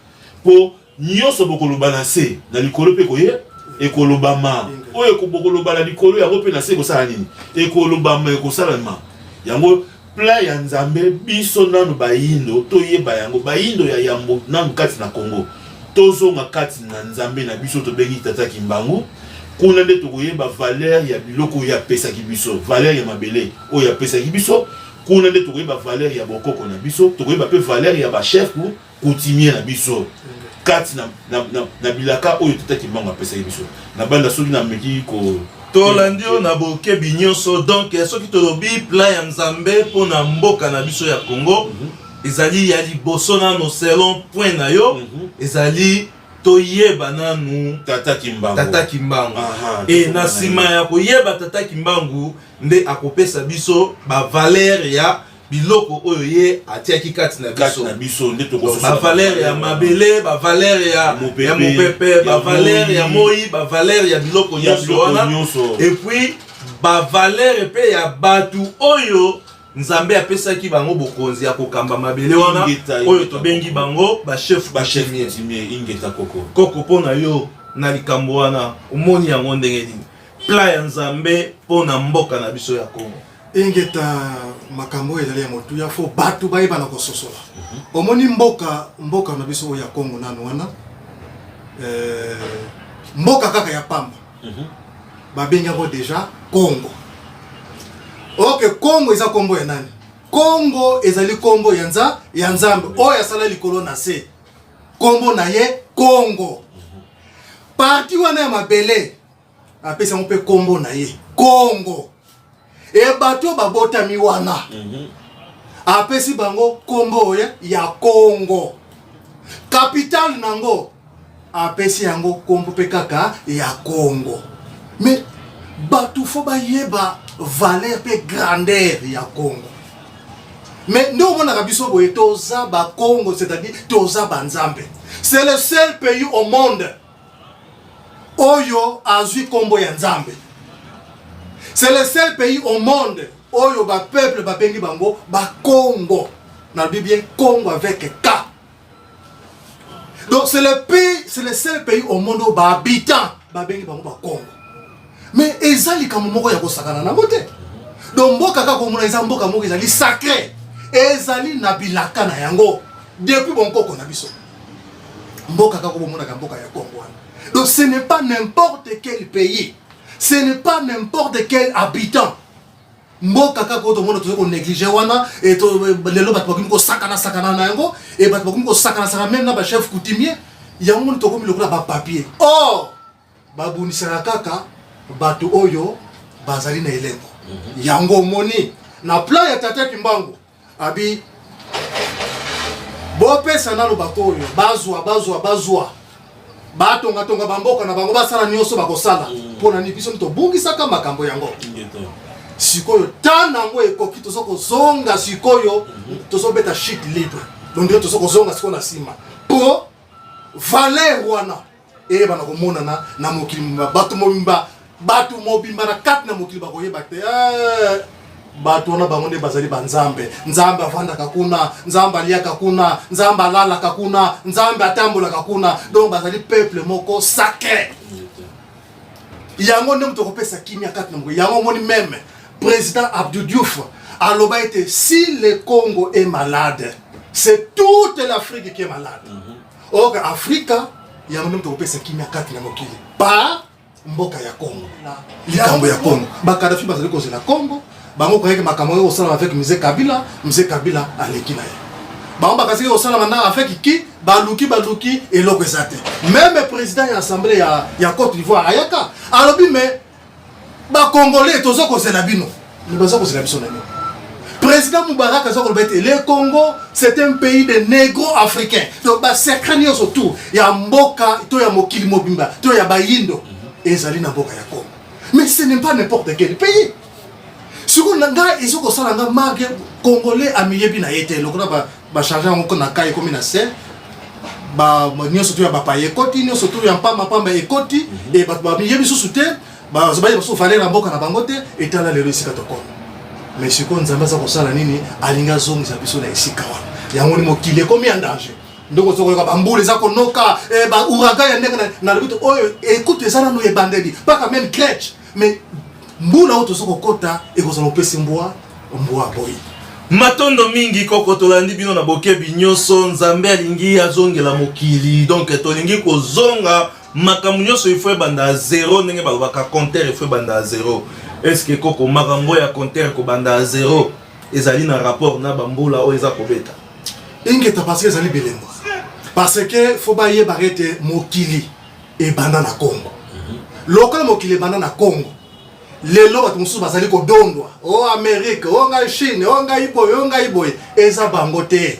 Mpo nyonso bokoloba na se, na likolo mpe ekoye ekolobama. Oyo bokoloba na likolo, yango mpe na se ekosala nini? Ekolobama, ekosalema. Yango plan ya Nzambe, biso nanu bayindo toyeba yango, bayindo ya yambo nanu kati na Congo, tozonga kati na Nzambe na biso tobengi Tata Kimbangu. Kuna nde tokoyeba valeur ya biloko oyo apesaki biso, valeur ya mabele oyo apesaki biso. Kuna nde tokoyeba valeur ya bokoko na biso, tokoyeba mpe valeur ya ba chef coutumier na biso kati na, na, na, na bilaka oyo Tata Kimbangu apesaki biso. Na banda soki nameki ko Tolandi yo na bokebi nyonso. Donc soki tolobi plan ya Nzambe mpo na mboka na biso ya Congo, ezali ya liboso nano selon point na yo, ezali toyeba nanu Tata Kimbangu. Tata Kimbangu. Aha, E na nsima ya koyeba Tata Kimbangu nde akopesa biso ba valeur ya biloko oyo ye atiaki kati na biso, na biso nde ba valeur ya mabele, ba valeur ya ya mopepe, ba valeur ya moi, ba valeur ya biloko nyonso wana, et puis ba valeur mpe ya bato oyo Nzambe apesaki bango bokonzi ya kokamba mabele wana, oyo tobengi bango ba chef ba chef coutumier. Ingeta koko. Koko, mpo na yo na likambo wana omoni yango ndenge nini, plan ya Nzambe mpo na mboka na biso ya Congo? Ingeta, makambo oyo ezali ya motuya, fo bato bayeba na kososola. Omoni mboka mboka na biso oyo ya Congo nanu wana, mboka kaka ya pamba, babengi yango deja Congo. Ok, Congo eza kombo ya nani? Congo ezali kombo ya nza ya Nzambe oyo asala likolo na se, kombo na ye Congo. Parti wana ya mabele apesi yango mpe kombo na ye Congo. E bato oyo babotami wana, apesi bango kombo oyo ya Congo. Capitale nango apesi yango kombo mpe kaka ya Congo. Mais bato fo bayeba valeur mpe grandeur ya Congo. Mais nde omonaka biso boye, toza bakongo, c'est-à-dire toza banzambe. C'est le seul pays au monde oyo azwi kombo ya Nzambe. C'est le seul pays au monde oyo bapeuple babengi bango bakongo. Nalobi bien Congo avec K. Donc c'est le pays, c'est le seul pays au monde oyo bahabitant babengi bango bakongo. Mais eza likambo moko ya kosakana nango te. Donc mboka kaka komona eza mboka moko ezali sacré, ezali na bilaka na yango depuis bonkoko na biso. Mboka kaka bomonaka mboka ya Congo wana. Donc ce n'est pas n'importe quel pays, ce n'est pas n'importe quel habitant. Mboka kaka oyo tomona toza konéglige wana, lelo bato bakomi kosakana sakana na yango, e bato bakomi kosakana sakana même na bachef coutumier yango. Moni tokomi lokola bapapier. Or babunisaka kaka bato oyo bazali na elembo. Yango omoni na plan ya Tata Kimbangu, abi bopesa nano bato oyo bazwa bazwa bazwa batongatonga bamboka na bango, basala nyonso bakosala. Mpo na nini biso tobungisaka makambo yango? Sikoyo ntango yango ekoki, toza kozonga sikoyo, tozobeta chute libre. Donc nde toza kozonga sikoyo na nsima mpo valeur wana eyebana komonana na mokili mobimba. Bato mobimba, bato mobimba na kati na mokili bakoyeba te. Bato wana bango nde bazali banzambe. Nzambe avandaka kuna, Nzambe aliaka kuna, Nzambe alalaka kuna, Nzambe atambolaka kuna. Donc bazali peuple moko sacré. Yango nde moto akopesa kimia kati na mokili. Yango omoni meme président Abdou Diouf aloba ete si le Congo est malade, c'est toute l'Afrique qui est malade. Or Afrika yango nde moto akopesa kimia kati na mokili par mboka ya Congo. Likambo ya Congo, ba Kadhafi bazali kozela Congo, bango koyaki makambo oyo kosalama avec Mzee Kabila, Mzee Kabila aleki na ye. Bango bakasiki kosalama na avec qui baluki baluki eloko eza te. Même président ya assemblée ya Côte d'Ivoire ayaka alobi mais ba Congolais toza kozela bino. Mais baza kozela biso na nini? Président Moubarak aza koloba ete le Congo c'est un pays de négro africains. Donc ba secret nyonso tout ya mboka to ya mokili mobimba to ya bayindo ezali na mboka ya Congo. Mais ce n'est pas n'importe quel pays. Sikoyo na ngai ezo kosala nga marque congolais amiyebi na ye te lokola ba ba changer yango na kai ekomi na se ba nyonso to ya bapaya ekoti nyonso to ya mpamba mpamba ekoti e bato bamiyebi susu te bayeba susu valeur ya mboka na bango te. Etala lelo esika tokomi. Mais sikoyo Nzambe aza kosala nini? Alingi azongisa biso na esika wana. Yango ni mokili ekomi en danger. Ndoko ozo koyoka bambula eza konoka, ba ouragan ya ndenge nalobi to oyo ekutu eza nanu ebandeli mpaka même crèche. Mais mbula oyo tozo kokota ekozala opesi mbwa mbwa boyi. Matondo mingi koko, tolandi bino na bokebi nyonso. Nzambe alingi azongela mokili, donc tolingi kozonga makambo nyonso ifo ebanda ya zero, ndenge balobaka compteur ifo ebanda ya zero. Est-ce koko, makambo ya compteur kobanda ya zero ezali na rapport na bambula oyo eza kobeta? Ingeta, parce que ezali bilembo, parce que faut bayebaka ete mokili ebanda na Congo. Lokola mokili ebanda na Congo, lelo bato mosusu bazali kodondwa o Amérique, o ngai Chine, o ngai boye, o ngai boye. Eza bango te,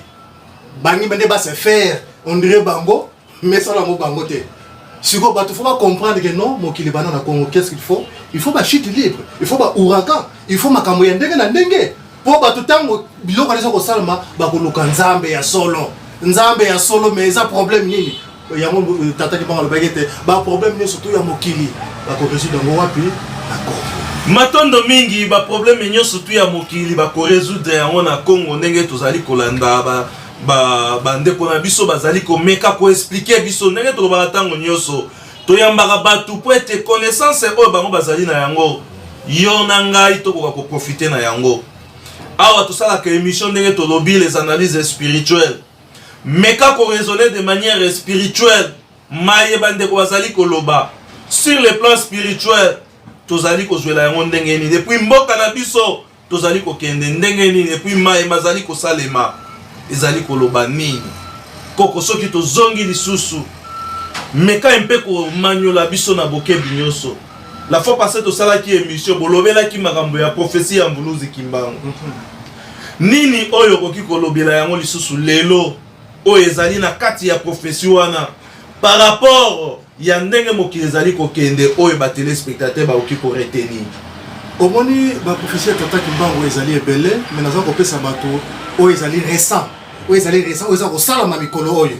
bangi nde ba se faire on dirait bango, mais esala yango bango te. Sikoyo bato faut bacomprendre que non, mokili ebanda na Congo. Qu'est-ce qu'il faut? Il faut bachute libre, il faut baouragan, il faut makambo ya ndenge na ndenge, mpo bato ntango biloko wana eza kosalema bakoluka Nzambe ya solo, Nzambe ya solo. Mais eza problème nini yango? Tata Kimbangu alobaki ete baproblème nyonso to ya mokili bakorésoudre yango wapi? Na Congo. Matondo mingi. Baproblème nyonso tu ya mokili bakorésoudre yango na Congo. Ndenge tozali kolanda bandeko na biso bazali komeka koexpliquer biso, ndenge tolobaka ntango nyonso, toyambaka bato po ete connaissance oyo bango bazali na yango, yo na ngai tokoka koprofiter na yango. Awa tosalaka émission, ndenge tolobi, les analyses spirituelles. Meka koraisonner de manière spirituelle maye bandeko bazali koloba sur le plan spirituel. Tozali kozwela yango ndenge nini? Et puis mboka na biso tozali kokende ndenge nini? Et puis maye mazali kosalema ezali koloba nini? Koko, soki tozongi lisusu, meka mpe komanyola biso na bokebi nyonso. La fois passée tosalaki émission, bolobelaki makambo ya prophétie ya Mvuluzi Kimbangu. Nini oyo okoki kolobela yango lisusu lelo, oyo ezali na kati ya prophétie wana par rapport ya ndenge mokili ezali kokende, oyo batéléspectateur bakoki koretenir? Omoni, baprophétie ya Tata Kimbangu ezali ebele, mais naza kopesa bato oyo ezali récent, oyo ezali récent, oyo eza kosalama mikolo oyo.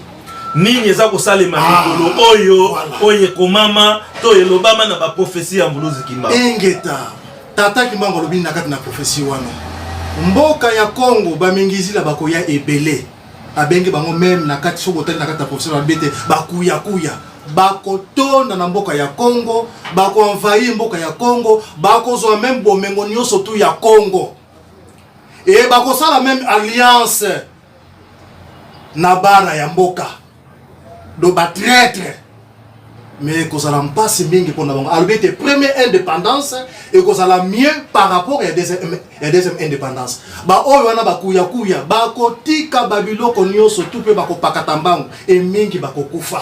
Nini eza kosalema mikolo oyo? Voilà. Oyo ekomama to elobama na baprophétie ya Mvuluzi Kimbangu. Ingeta. Tata Kimbangu alobi na kati na prophétie wana, mboka ya Congo bamingizila bakoya ebele. Abengi bango même na kati, soki otali na kati ya prophétie, balobi ete bakuyakuya bakotonda na mboka ya Congo, bakoenvahir mboka ya Congo, bakozwa même bomengo nyonso tu ya Congo e bakosala même alliance na bana ya mboka, do batraître. Mais ekozala mpasi mingi mpona bango. Alobi ete première indépendance ekozala mieux par rapport ya deuxième indépendance. Baoyo wana bakuyakuya bakotika babiloko nyonso tu mpe bakopakata mbangu e mingi bakokufa.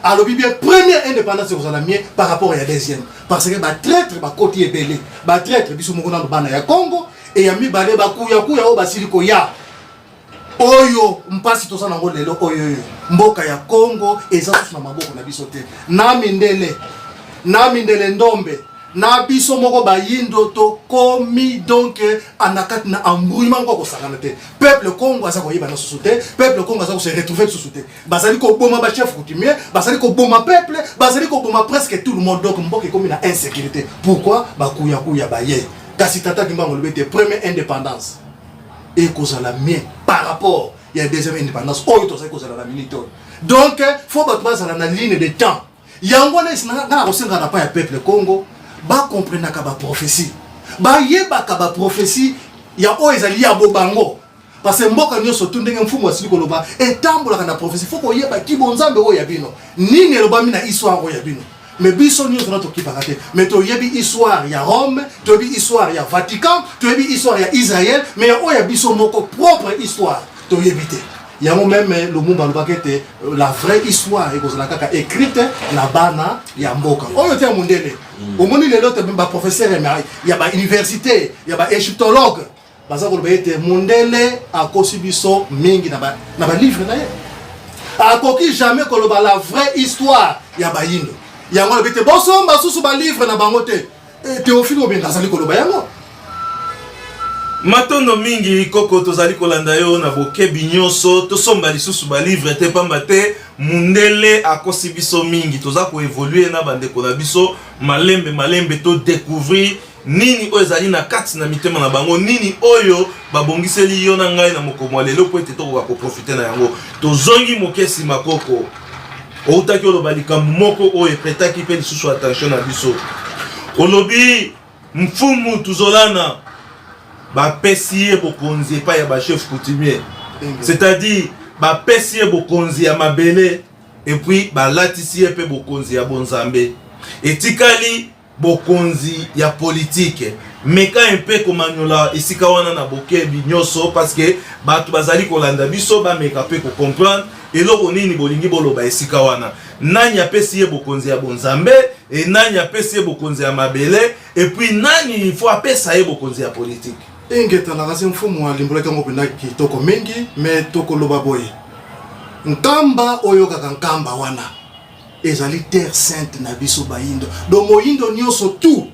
Alobi bien, première indépendance ekozala mieux par rapport ya deuxième, parce que batraître bakoti ebele. Batraître biso moko nano bana ya Congo, e ya mibale bakuyakuya oyo basili koya. Oyo mpasi toza nango lelo oyo, oyo mboka ya Congo eza susu na maboko na biso te, na mindele, na mindele ndombe, na biso moko bayindo tokomi donc na kati na embrouillement moko kosangana te. Peuple Congo aza koyeba na susu te, peuple Congo aza kose retrouver lisusu te. Bazali koboma bachef coutumier, bazali koboma peuple, bazali koboma presque tout le monde. Donc mboka ekomi na insécurité. Pourquoi? Bakuyakuya baye. Kasi Tata Kimbangu alobi ete première indépendance ekozala mieux par rapport ya deuxième indépendance oyo tozali kozala na minute oyo. Donc faut bato bazala na ligne de temps. Yango wana nga nakosenga na pa ya peuple Congo bakomprenaka baprophétie, bayebaka baprophétie ya oyo ezali ya bobango, parce que mboka nyonso tu, ndenge mfumu asili koloba, etambolaka na prophétie. Faut koyeba kibo nzambe oyo ya bino, nini elobami na histoire oyo ya bino. Mais biso nyonso na tokipaka te. Mais toyebi histoire ya Rome, toyebi histoire ya Vatican, toyebi histoire ya Israël, mais ya oyo ya biso moko propre histoire toyebi te. Yango même Lumumba alobaki ete la vraie histoire ekozala kaka écrite na bana ya mboka oyo te ya mondele. Omoni lelo te baprofesseur ya bauniversité, ya baégyptologue baza koloba ete mondele akosi biso mingi na balivre na ye, akoki jamais koloba la vraie histoire ya bayindo. Yango alobi te bosomba susu balivre na bango te. Théophile Obenga azali koloba yango. Matondo mingi, koko. Tozali kolanda yo na bokebi nyonso. Tosomba lisusu balivre te, pamba te mundele akosi biso mingi. Toza koévoluer na bandeko na biso malembe malembe, todécouvrir nini oyo ezali na kati na mitema na bango, nini oyo babongiseli yo na ngai na mokomo ya lelo, po ete tokoka koprofiter na yango. Tozongi moke nsima, koko. Outaki oloba likambo moko oyo eprêtaki mpe lisusu attention na biso. Olobi mfumu Tuzolana bapesi ye bokonzi epai ya bachef coutumier, c'est-à-dire bapesi ye bokonzi ya mabele et puis balatisi ye mpe bokonzi ya bonzambe. Etikali bokonzi ya politike. Meka mpe komanyola esika wana na bokebi nyonso, parce que bato bazali kolanda biso bameka mpe kocomprendre eloko nini bolingi boloba esika wana. Nani apesi ye bokonzi ya bonzambe e nani apesi ye bokonzi ya mabele, et puis nani faut apesa ye bokonzi ya politike? Ingeta, kasi mfumu alimbolaki yango mpenza kitoko mingi. Mais tokoloba boye: Nkamba oyo kaka Nkamba wana ezali terre sainte na biso bayindo. Donc moyindo nyonso tout,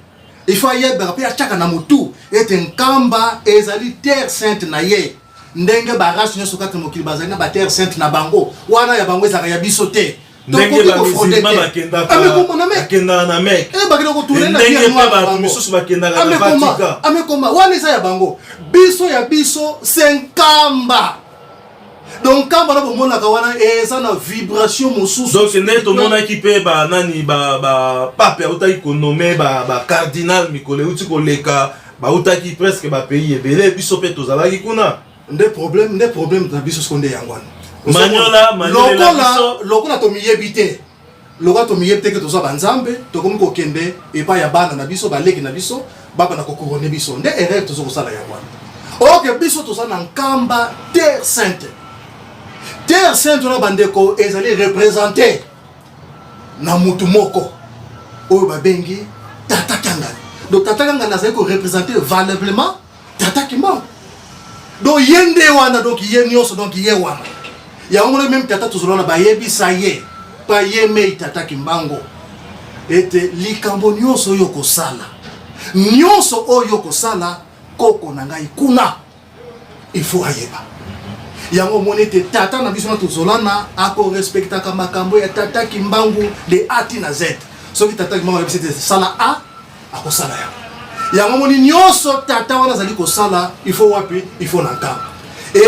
il faut ayebaka mpe atiaka na motu ete Nkamba ezali terre sainte na ye, ndenge barace nyonso kati na mokili bazali na baterre sainte na bango. Wana ya bango ezalaka ya biso te. Ndenge bamusulman bakendaka na Mecque, bakenda kotourner. Ndenge mpe bato misusu bakendaka na Vatican. Amekoma wana eza ya bango. Biso ya biso se Nkamba. Donc Nkamba na bomonaka wana eza na vibration mosusu. Donc nde tomonaki mpe banani, bapape autaki konommer bacardinal mikolo euti koleka, bautaki presque bapays ebele. Biso mpe tozalaki kuna. Nde problème, nde problème na biso siko nde yango wana. Manyola, manyolela biso. Lokola tomiyebi te, lokola tomiyebi te ke toza banzambe, tokomi kokende epai ya bana na biso, baleki na biso, babanda kocouronner biso. Nde erreur toza kosala yango wana. Oke biso toza na Nkamba, terre sainte. Terre sainte wana, bandeko, ezali représente na mutu moko oyo babengi Tata Kiangani. Donc Tata Kiangani azali koreprésenter valablement Tata Kimbangu. Donc ye nde wana, donc ye nyonso, donc ye wana yango mona. Même Tata tozala wana, bayebisa ye pa ye mei Tata Kimbangu ete likambo nyonso oyo kosala, nyonso oyo kosala, koko na ngai kuna il faut ayeba yango. Omoni ete tata na biso na Tozolana akorespectaka makambo ya Tata Kimbangu de A ti na Z. Soki Tata Kimbangu ayebisi ete sala A, akosala yango. Yango moni nyonso tata wana azali kosala, il faut wapi? Il faut na Nkamba. E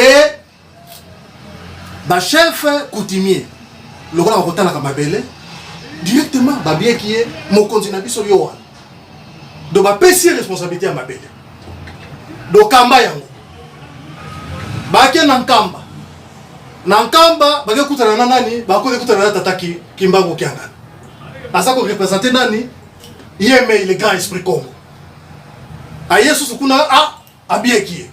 bachef coutumier lokola bakotalaka mabele directement, babieki ye mokonzi na biso yo wana. Donc bapesi ye responsabilité ya mabele. Donc kamba yango bake na Nkamba. Na Nkamba bake kutana na nani? Bakoki kutana na Tata Kimbangu Kiangani. Aza koreprésenter nani? Ye mei le grand esprit Congo. Aye susu kuna a abieki ye.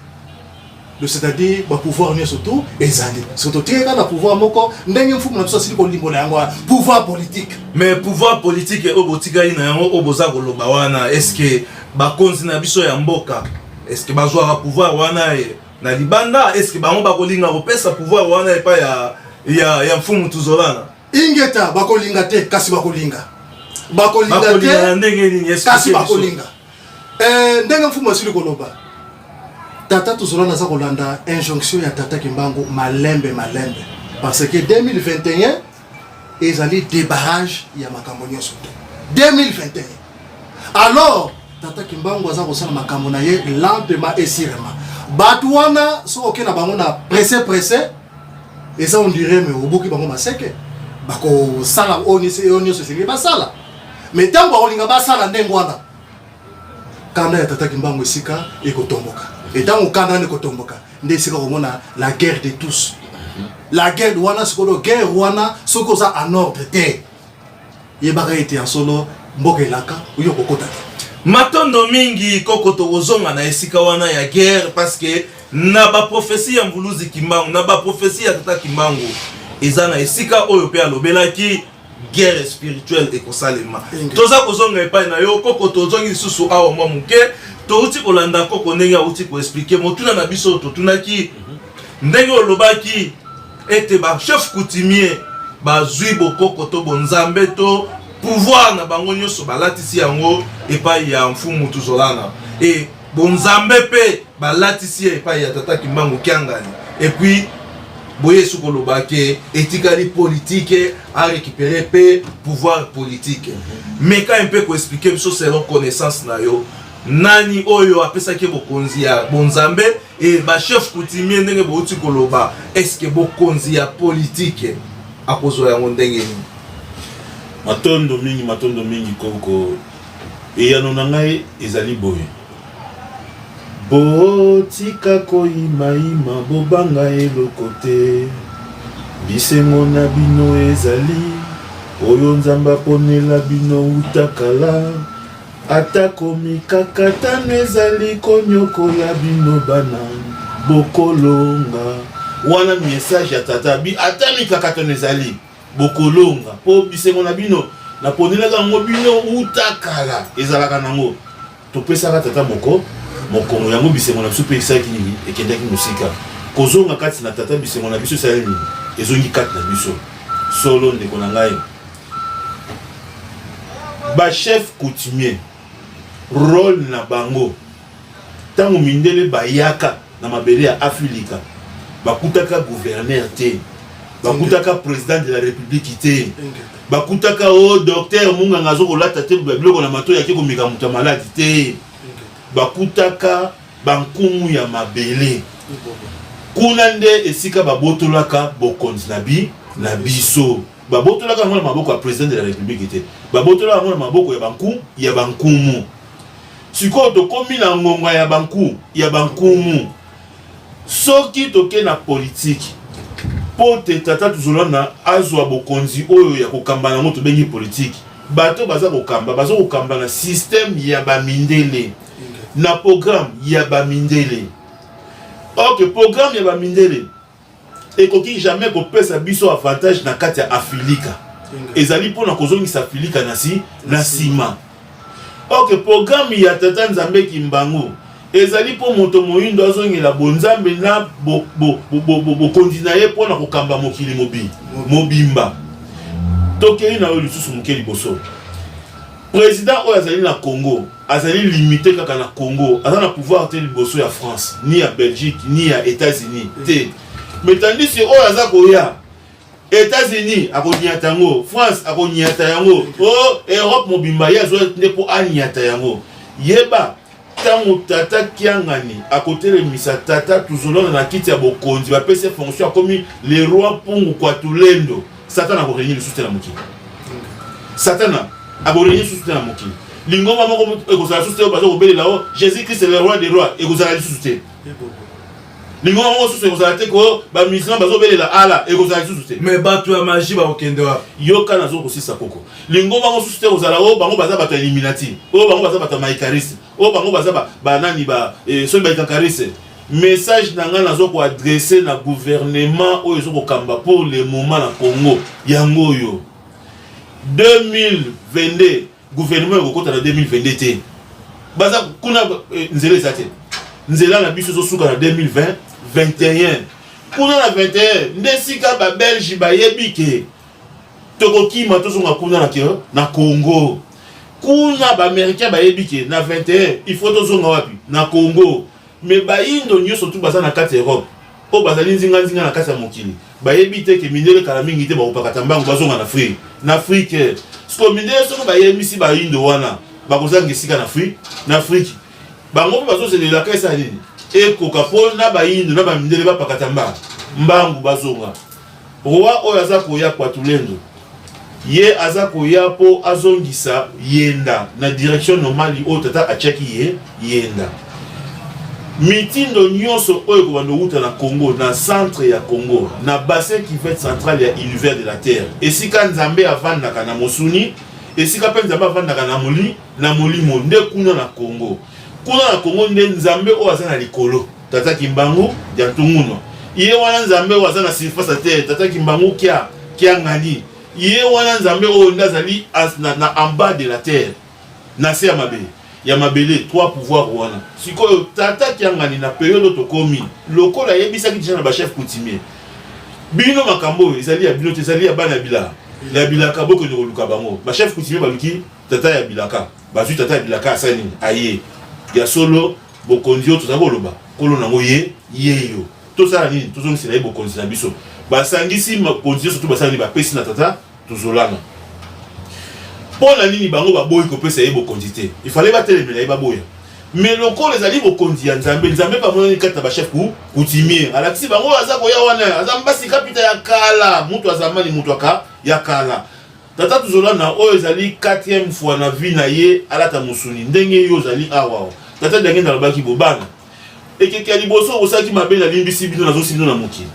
Donc c'est-à-dire bapouvoir nyonso tu ezali. Soki totikali kaka na pouvoir moko, ndenge mfumu na biso asili kolimbola yango wana, pouvoir politique. Mais pouvoir politique oyo botikali na yango, oyo boza koloba wana, est ce que bakonzi na biso ya mboka, est ce que bazwaka pouvoir wana na libanda? Est ce que bango bakolinga kopesa pouvoir wana epai ya mfumu Tuzolana? Ingeta, bakolinga te, kasi bakolinga, bakolinga. Bakolinga na te. Ndenge nini? Kasi Explique biso. Bakolinga. Ndenge mfumu asili koloba, Tata Tozolana aza kolanda injonction ya Tata Kimbangu malembe malembe, parce que 2021 ezali débarrage ya makambo nyonso te. 2021 alors. Tata Kimbangu aza kosala makambo na ye lentement et sûrement. Bato wana soki oke na bango na presse presse, eza on dirait mais obuki bango maseke, bakosala oyo nyonso esengeli basala. Mais ntango bakolinga basala ndenge wana, kanda ya Tata Kimbangu esika ekotomboka. Et ntango kanda wana ekotomboka, nde esika komona la guerre de tous. La guerre wana sikoyo, guerre wana soki oza en ordre te, yebaka ete ya solo mboka elaka oyo kokota te. Matondo mingi koko, tokozonga na esika wana ya guerre, parce que na baprophétie ya Mvuluzi Kimbangu, na baprophétie ya Tata Kimbangu, eza na esika oyo mpe alobelaki guerre spirituelle ekosalema. Toza kozonga epai na yo koko, tozongi lisusu awa mwa moke. Touti kolanda koko ndenge auti koexpliquer motuna na biso totunaki, ndenge olobaki ete bachef coutumier bazwi bokoko to bonzambe to pouvoir na bango nyonso, balatisi yango epai ya Mfumu Tuzolana, e bonzambe mpe balatisi ye epai ya Tata Kimbangu Kiangani. Et puis boye soki koloba ke etikali politique, arécupérer mpe pouvoir politique, meka mpe koexpliquer biso selon connaissance na yo, nani oyo apesaki bokonzi ya bonzambe e bachef coutumier? Ndenge bouti koloba, est-ce bokonzi ya politique akozwa yango ndenge nini? Matondo mingi, matondo mingi koko. Eyano na ngai ezali boye: botika koyimayima, bobanga eloko te. Bisengo na bino ezali oyo Nzambe aponela bino uta kala. Atako mikakatano ezali konyokola bino, bana, bokolonga. Wana message ya tata bi. Ata mikakatano ezali, bokolonga, mpo bisengo na bino naponelaka yango bino uta kala. Ezalaka nango topesaka tata moko mokongo yango, bisengo na biso mpe esalaki nini? Ekendaki mosika. Kozonga kati na tata, bisengo na biso esali nini? Ezongi kati na biso. Solo, ndeko na ngai, bachef coutumier, rôle na bango, ntango mindele bayaka na mabele ya Afilika, bakutaka gouverneur te, bakutaka président de la République te, bakutaka o docteur munganga azokolata te biloko na matoi ake komeka moto ya maladi te. Bakutaka bankumu ya mabele. Kuna nde esika babotolaka bokonzi na biso. Babotolaka yango na maboko ya président de la République te, babotolaka yango na maboko ya bankumu. Sikoyo tokomi na ngonga ya bankumu. Soki toke na politike, mpo te tata Tuzolana azwa bokonzi oyo ya kokamba nango tobengi politike, bato baza kokamba, baza kokamba na système ya bamindele, na programme ya bamindele. Ok, programme ya bamindele ekoki jamais kopesa biso avantage na kati ya Afilika. Ezali mpona kozongisa Afilika na nsima. Ok, programme ya tata Nzambe Kimbangu ezali mpo moto moyindo azongela bonzambe na bokonzi na ye mpona kokamba mokili mobimba. Tokei na oyo lisusu moke liboso. Président oyo azali na Congo azali limité kaka na Congo, aza na pouvoir te liboso ya France, ni ya Belgique, ni ya États-Unis te. Mais tandis oyo aza koya, États-Unis akoniata yango, France akoniata yango, o Europe mobimba ye azwa nde mpo aniata yango. Yeba, ntango tata Kiangani akotelemisa tata Tuzolona na kiti ya bokonzi, bapesi fonction, akomi le roi Mpungu Kwatulendo, Satana akorégner lisusu te na mokili. Satana akorégner lisusu te na mokili. Lingomba moko ekozala lisusu te oyo baza kobelela o Jésus Christ le roi des rois, ekozala lisusu te. Lingomba moko susu ekozala te ko bamusulman bazobelela Allah, ekozala lisusu te. Mais bato ya magie bakokende wapi? Yoka, nazokosisa koko. Lingomba mosusu te kozala oyo bango baza bato ya Illuminati, oyo bango baza bato ya maikariste, oyo bango baza banani, soki baikakariste. Message na ngai nazo koadresser na gouvernement oyo ezokokamba pour le moment na Congo, yango oyo 2022, gouvernement ekokota na 2022 te. Baza kuna, nzela eza te. Nzela na biso ezosuka na 2020 21. Kuna na 21 nde sika babelge bayebi ke tokokima, tozonga kuna na Congo. Kuna baaméricain bayebi ke na 21 il faut tozonga wapi? Na Congo. Mais bayindo nyonso tu baza na kati ya Europe, oyo bazali nzinganzinga na kati ya mokili, bayebi te ke mindele kala mingi te bakopakata mbango, bazonga na Afrique. Siko mindele soki bayebisi bayindo wana. Bakozanga esika na Afrique, na Afrique. Bango mpe bazozela elaka esala nini? Ekoka mpo na bayindo na bamindele bapakata mba mbangu bazonga. Roi oyo aza koya Kwatulendo, ye aza koya mpo azongisa yenda na direction normale oyo tata atiaki ye yenda. Mitindo nyonso oyo ekobanda kowuta na Congo, na centre ya Congo, na bassin cuvette centrale ya univers de la terre, esika Nzambe avandaka na mosuni, esika mpe Nzambe avandaka na moli, na molimo, nde kuna na Congo. Kuna na Congo nde Nzambe oyo aza na likolo, Tata Kimbangu dia Ntungunua. Ye wana Nzambe oyo aza na surface ya terre, Tata Kimbangu kia Kiangani. Ye wana Nzambe oyo nde azali na, na en bas de la terre. Na se ya mabe ya mabele trois pouvoir wana sikoyo tata kiangani na periode oyo tokomi lokola ayebisaki deja na ba chef coutumier bino makambo oyo ezali ya bino te ezali ya bana ya bila ya bilaka bokende koluka bango ba chef coutumier baluki tata ya bilaka bazwi tata ya bilaka asali nini aye ya solo bokonzi oyo tozali koloba nkolo nango ye yeyo tosala nini tozongisela ye bokonzi na biso basangisi makonzi nyonso to basala nini bapesi na tata Tuzolana. Mpo na nini bango baboyi kopesa ye bokonzi te? Il fallait batelemela ye baboya. Mais lokola ezali bokonzi ya Nzambe, Nzambe mpe amonani kati na ba chef coutumier. Alakisi bango aza koya wana, aza mbasi kapita ya kala, mutu ya zamani, mutu aka ya kala. Tata Tuzolana oyo ezali quatrième fois na vie na ye alata mosuni ndenge yo ozali awa. Tata Diangenda alobaki bobana Ekeke ya liboso bosalaki mabe nalimbisi bino nazongisi bino na mokili.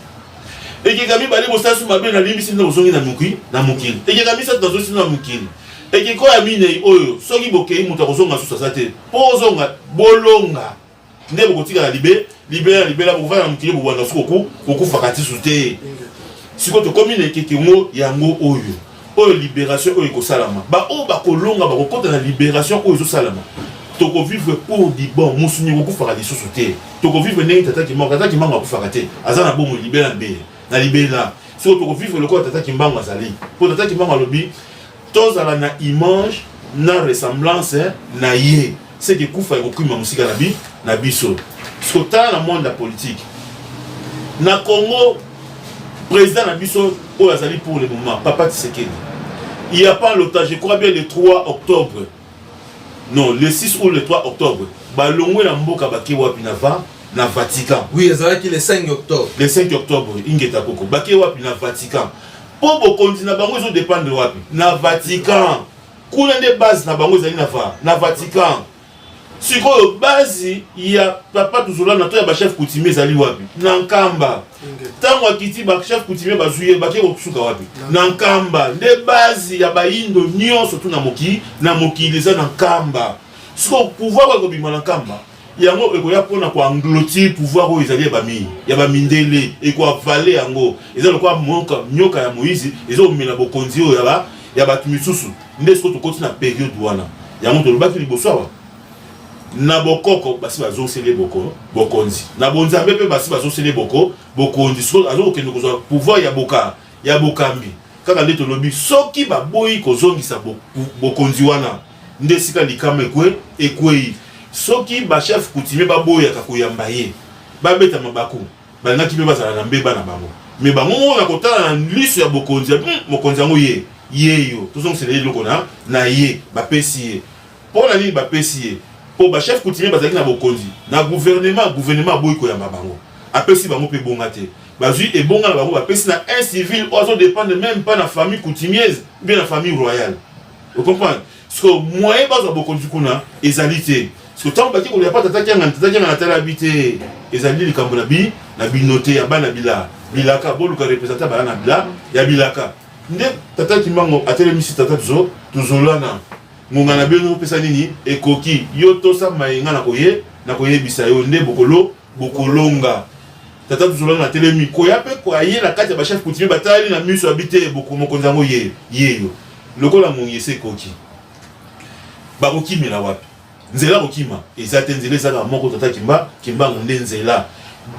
Ekeke ya mibale bosalaki mabe nalimbisi bino bozongi na mokili na mokili. Ekeke ya misato nazongisi bino na mokili. Ekeke ya minei oyo soki bokei moto akozonga susu aza te. Mpo ozonga bolonga nde bokotikala libe libela na libela bokofanda na mokili bobanda suku kokufaka tisu te. Sikoyo tokomi na ekeke ngo yango oyo oyo liberation oyo ekosalama ba oyo bakolonga bakokota na liberation oyo ezosalama tokovivre pour du bon mosuni ekokufaka lisusu te tokovivre ndenge tata kimbangu tata kimbangu akufaka te aza na bomoi libela mbe na libela sikoyo tokovivre lokola tata kimbangu azali mpo tata kimbangu alobi tozala na image na ressemblance na ye seke kufa ekokima mosika na bi na biso sikoyo tala na monde ya politique na congo président na biso oyo azali pour le moment papa Tshisekedi il y a pas longtemps je crois bien le 3 octobre non le 6 ou le 3 octobre balongwe na mboka bake wapi na va na Vatican. Oui, ezalaki le 5 octobre. Le 5 octobre, ingeta koko. Bake wapi na Vatican. Po bokonzi na bango ezo dépendre wapi? Na Vatican. Kuna nde base na bango ezali na va na Vatican. Sikoyo base ya papa Tuzolana to ya ba chef coutumier ezali wapi? Na Nkamba. Ntango akiti ba chef coutumier bazwi ye bake kosuka wapi? Na Nkamba. Nde base ya bayindo nyonso tu na mokili na mokili eza na Nkamba. Sikoyo pouvoir oyo ekobima na Nkamba yango ekoya mpona ko engloutir pouvoir oyo ezali ya bami ya bamindele ekoavale yango eza lokola nyoka ya Moïse ezokomela bokonzi oyo ya ba ya bato misusu nde sikoyo tokoti na periode wana yango tolobaki liboso awa na bokoko basi bazongiseli ye boko bokonzi na bonzambe mpe basi bazongiseli ye boko bokonzi sikoyo azokokende kozwa pouvoir ya boka ya bokambi kaka nde tolobi soki baboyi kozongisa bokonzi wana nde esika likama ekwe ekwei soki ba chef coutumier baboyaka koyamba ye babeta mabaku balingaki mpe bazala na mbeba na bango me bango moko na kotala na liso ya bokonzi ya mokonzi yango ye yeyo tozongisela ye eloko na na ye bapesi ye mpo na nini bapesi ye mpo bachef coutumier bazalaki na bokonzi na gouvernement gouvernement aboyi koyamba bango apesi bango mpe ebonga te bazwi ebonga na bango bapesi na un civil oyo azodépendre même pas na famille coutumière ou bien na famille royale ocomprendre sikoyo moyen bazwa bokonzi kuna ezali te sikoyo ntango bake kolia pa tata kiangani tata kiangani atala bi te ezali likambo na bi na bino te ya bana bila bilaka boluka representant bala na bila ya bilaka nde tata kimbango atelemisi tata tuzo tuzolana ngonga na bino opesa nini ekoki yo tosa maye nga nakoye nakoyebisa yo nde bokolo bokolonga tata tuzolana atelemi koya mpe aye na kati ya bachef coutumier batali na miso abi te mokonzi yango ye yeyo lokola ngongi esi ekoki bakokimela wapi nzela kokima eza te nzela ezaka moko tata kimba kimbangu nde nzela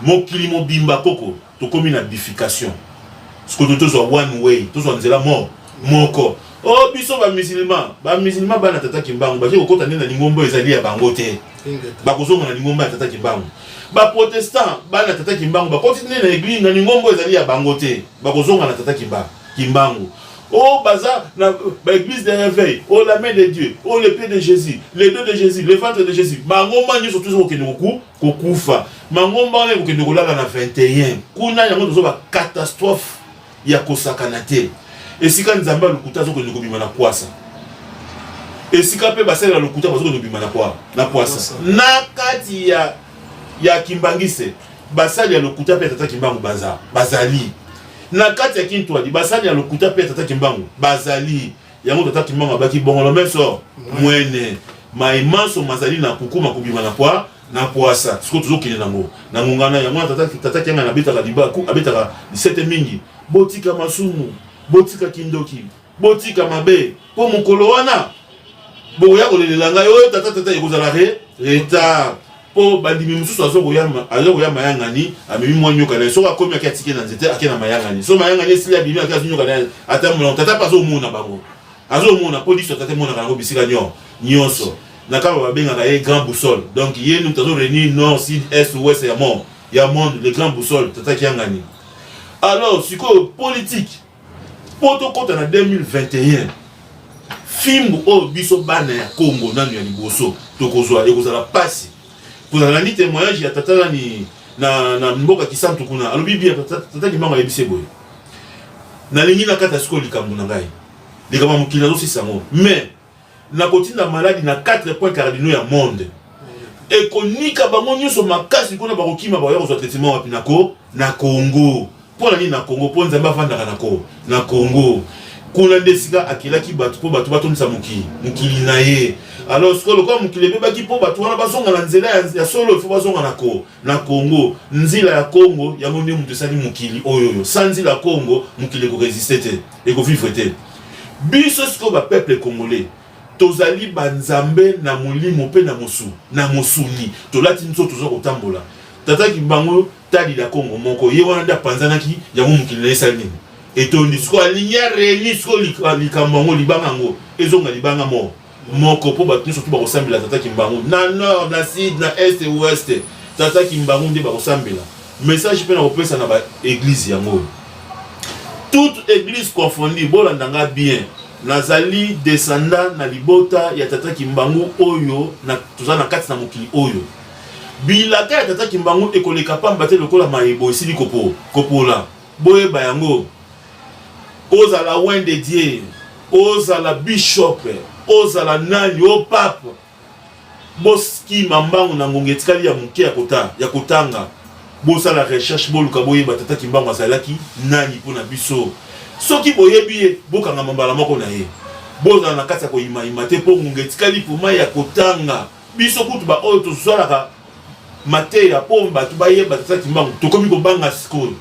mokili mobimba koko tokomi na bification sikoyo tozwa one way tozwa nzela mo moko o oh, biso bamusulman bamusulman bana tata kimbangu bake kokota nde na lingomba ezali ya bango te bakozonga na lingomba ya tata kimbangu baprotestant bana tata kimbangu bakoti nde na eglise na lingomba ezali ya bango te bakozonga na tata kimbangu kimbangu. Oh baza na ba église de réveil, oh la main de Dieu, oh le pied de Jésus, le dos de Jésus, le ventre de Jésus. Mangomba nyonso tozo kokende koku kokufa. Mangomba wana ekokende kolala na 21. Kuna yango tozo ba catastrophe ya kosakana te. Esika Nzambe ya lokuta azokende kobima na kwasa. Esika mpe basali ya lokuta bazokende kobima na kwa na kwasa. Na kati ya ya Kimbangiste basali ya lokuta mpe ya Tata Kimbangu baza bazali. Na kati ya Kintuadi basali ya lokuta mpe ya Tata Kimbangu bazali. Yango Tata Kimbangu abaki bongolo meso mwene maye manso mazali na kuku makobima na kwa na pwasa. Sikoyo tozokende nango na ngonga na yango wana. Tata Kiangani abetaka libaku, abetaka lisete mingi. Botika masumu, botika kindoki, botika mabe, mpo mokolo wana bokoya kolelela ngai oyo tata tata, ekozala re retard mpo bandimi mosusu aza koya mayangani, amemi mwa nyoka na ye. Soki akomi ake atike na nzete, ake na mayangani. So mayangani esili, abimi ake azwi nyoka na ye ata molongo. Tata mpe azomona bango, azomona mpo liso tata emonaka yango bisika nyonso. Na kaba babengaka ye grand boussole, donc ye moto azo réunir nord, sud, est, ouest ya monde, ya monde, le grand boussole, Tata Kiangani. Alors sikoyo politique, mpo tokɔta na 2021, fimbu oyo biso bana ya Congo nanu ya liboso tokozwa ekozala mpasi. Kozala nani témoignage ya tata nani na mboka Kisantu kuna, alobi bien. Tata Kimbangu ayebisi boye: nalingi nakata sikoyo likambo na ngai, likambo ya mokili nazosisa yango, mais nakotinda maladi na 4 points cardinaux ya monde, ekonika bango nyonso makasi. Kuna bakokima, bakoya kozwa traitement wapi? Na Congo. Mpo na nini na Congo? Mpo Nzambe avandaka na Congo. Kuna nde esika akelaki bato mpo bato batondisa mokili na ye. Alors sikoyo lokola mokili ebebaki, mpo bato wana bazonga na nzela ya solo, ifo bazonga na Congo. Nzela ya Congo yango nde moto esali mokili oyo. Oyo sans nzela ya Congo, mokili ekorésister te, ekovivre te. Biso sikoyo bapeuple congolais tozali banzambe na molimo mpe na mosuni. Tolati nzoto, toza kotambola. Tata Kimbangu talila Kongo moko, ye wana nde apanzanaki yango, mokili na ye esali nini? Etondi. Sikoyo alingi aréunir sikoyo likambo yango, libanga yango ezonga libanga moko, mpo bato nyonso tu bakosambela Tata Kimbangu na nord, na sud, na est, ouest. Tata Kimbangu nde bakosambela. Message mpe na kopesa na baéglise yango, toute église confondue, bolanda nga bien. Nazali descendant na libota ya Tata Kimbangu oyo toza na kati na mokili oyo. Bilaka ya Tata Kimbangu ekoleka pamba te lokola mayebo esili kopola. Boyeba yango. Ozala oint de Dieu, ozala bishop, ozala nani, o pape, boskima mbangu na ngonga etikali ya moke ya kotanga. Bosala recherche, boluka boyeba Tata Kimbangu azalaki nani mpo na biso. Soki boyebi ye, bokangama mbala moko na ye. Bozala na kati ya koyimayima te, mpo ngonga etikali poma ya kotanga. Biso kutu baoyo tozwalaka mateya mpo bato bayeba Tata Kimbangu, tokomi kobanga sikoyo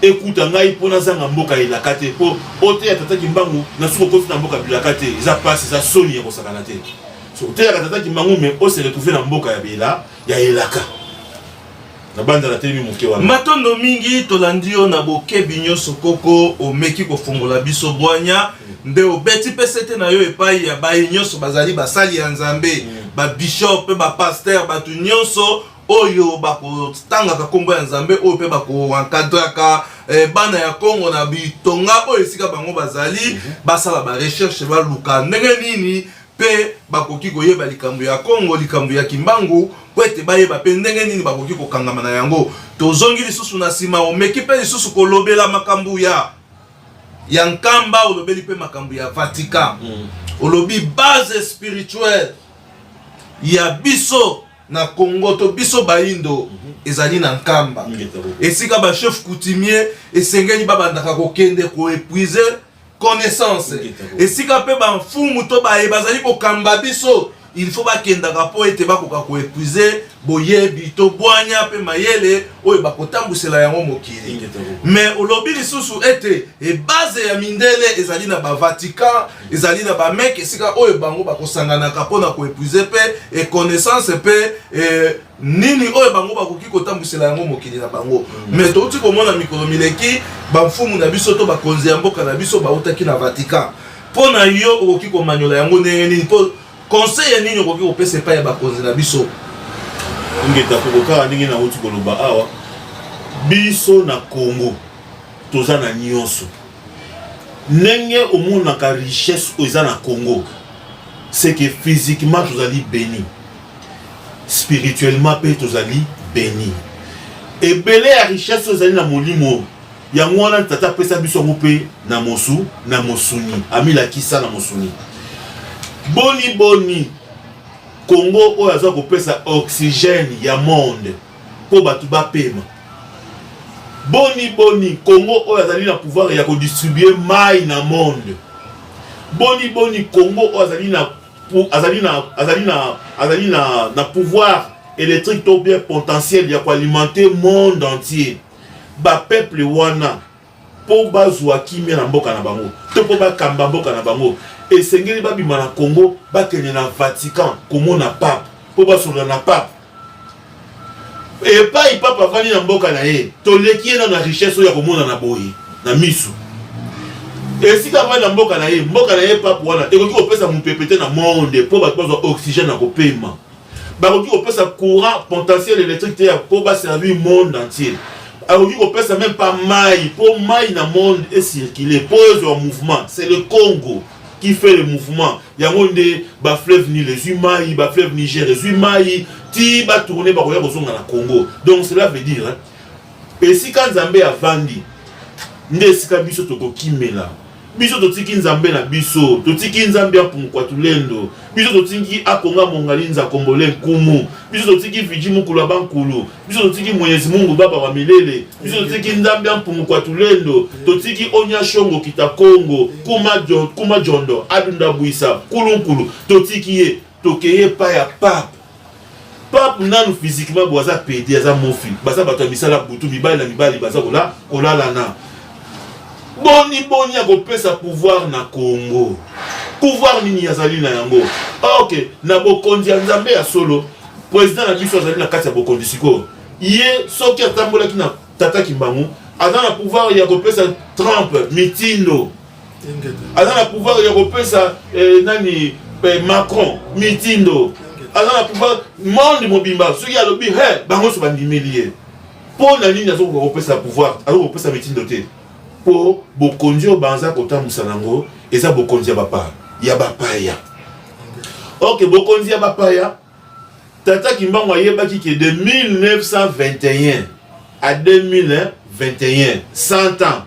ekuta ngai mpo nazanga mboka elaka te, mpo oteya Tata Kimbangu na suki okoti na mboka bilaka te. Eza mpasi, eza soni ya kosakana te. So oteyaka Tata Kimbangu mais ose retrouve na mboka ya bela ya elaka. Na banda na telemi moke wana. Matondo mingi, tolandi yo na bokebi nyonso. Koko, omeki kofongola biso bwanya nde obeti mpe sete na yo epai ya baye nyonso bazali basali ya Nzambe, babishop mpe bapasteur, bato nyonso oyo bakotangaka nkombo ya Nzambe, oyo mpe bakoencadraka bana ya Kongo na bitonga oyo esika bango bazali, basala barecherche, baluka ndenge nini mpe bakoki koyeba likambo ya Kongo, likambo ya Kimbangu, po ete bayeba mpe ndenge nini bakoki kokangama na yango. Tozongi lisusu na nsima, omeki mpe lisusu kolobela makambo ya Nkamba, olobeli mpe makambo ya Vatican, olobi base spirituelle ya biso na Congo to biso bayindo ezali na Nkamba, esika bachef coutumier esengeli babandaka kokende koépuiser connaissance, esika mpe bamfumu to baye bazali kokamba biso, il faut bakendaka mpo ete bakoka koépuiser boyebi to bwanya mpe mayele oyo bakotambwisela yango mokili. Mais olobi lisusu ete ebase ya mindele ezali na bavatican, ezali na bameke, esika oyo bango bakosanganaka mpona koépuiser mpe econnaissance mpe nini oyo bango bakoki kotambwisela yango mokili na bango. Mais touti komona mikolo mileki bamfumu na biso to bakonzi ya mboka na biso bautaki na Vatican. Mpo na yo, okoki komanyola yango ndenge nini? Mpo conseil ya nini okoki kopesa epai ya bakonzi na biso? Ngeta koko, kaka ndenge nauti koloba awa, biso na Congo toza na nyonso. Ndenge omonaka richesse oyo eza na Congo, c'est que physiquement tozali beni, spirituellement mpe tozali beni. Ebele ya richesse oyo ezali na molimo, yango wana tata apesa biso yango mpe na mosu na mosuni, amilakisa na mosuni. Boni boni Congo oyo aza kopesa oxygène ya monde mpo bato bapema. Boni boni Congo oyo azali na pouvoir ya kodistribue mai na monde. Boni boni Congo oyo azali na azali na azali na azali na na pouvoir électrique to bien potentiel ya koalimenter monde entier. Ba peuple wana mpo bazwa kimia na mboka na bango to mpo bakamba mboka na bango, esengeli babima na Congo bakende na Vatican komona pape mpo basolola na pape. Epai pape avandi na mboka na ye, toleki ye na richesse oyo ya komonana boye na miso. Esika avandi na mboka na ye, mboka na ye pape wana ekoki kopesa mopepe te na monde mpo bato bazwa oxygène ya kopema. Bakoki kopesa courant potentiel électrique te ya mpo baservir monde entier. Akoki kopesa même pas mai mpo mai na monde ecircule mpo ezwa mouvement. C'est le Congo qui fait le mouvement. Yango nde ba fleuve Nil ezwi mai, ba fleuve Niger ezwi mai, ti ba tourner bakoya kozonga na Congo. Donc cela veut dire, hein, esika Nzambe avandi nde esika biso tokokimela. Biso totiki Nzambe na biso, totiki Nzambe ya Mpungu Kwatulendo, biso totiki Akonga Mongali Nzakombole Nkumu, biso totiki Viji Mukulu ya Bankulu, biso totiki Mwenyezi Mungu Baba wa Milele, biso totiki Nzambe ya Mpungu Kwatulendo, totiki Onya Shongo Kita Kongo, Kuma, Kuma Jondo, Adunda Bwisa, Kulunkulu, totiki ye, tokeye epai ya Pape. Pape nanu physiquement bo aza pede, aza mofi, baza bato ya misala butu, mibali na mibali baza kola kolalana. Boni boni akopesa pouvoir na Congo? Pouvoir nini azali na yango? Ok, na bokonzi ya Nzambe ya solo, president na biso azali na kati ya bokonzi sikoyo. Ye soki atambolaki na Tata Kimbangu, aza na pouvoir ya kopesa Trump mitindo. Aza na pouvoir ya kopesa nani Macron mitindo. Aza na pouvoir monde mobimba, soki alobi he bango nyonso bandimeli ye. Mpo na nini azokoka kopesa pouvoir, azokoka kopesa mitindo te? Mpo bokonzi oyo banza kotambusa nango eza bokonzi ya bapa ya bapaya. Ok, bokonzi ya bapaya, Tata Kimbangu ayebaki ke de 1921 à 2021, 100 ans,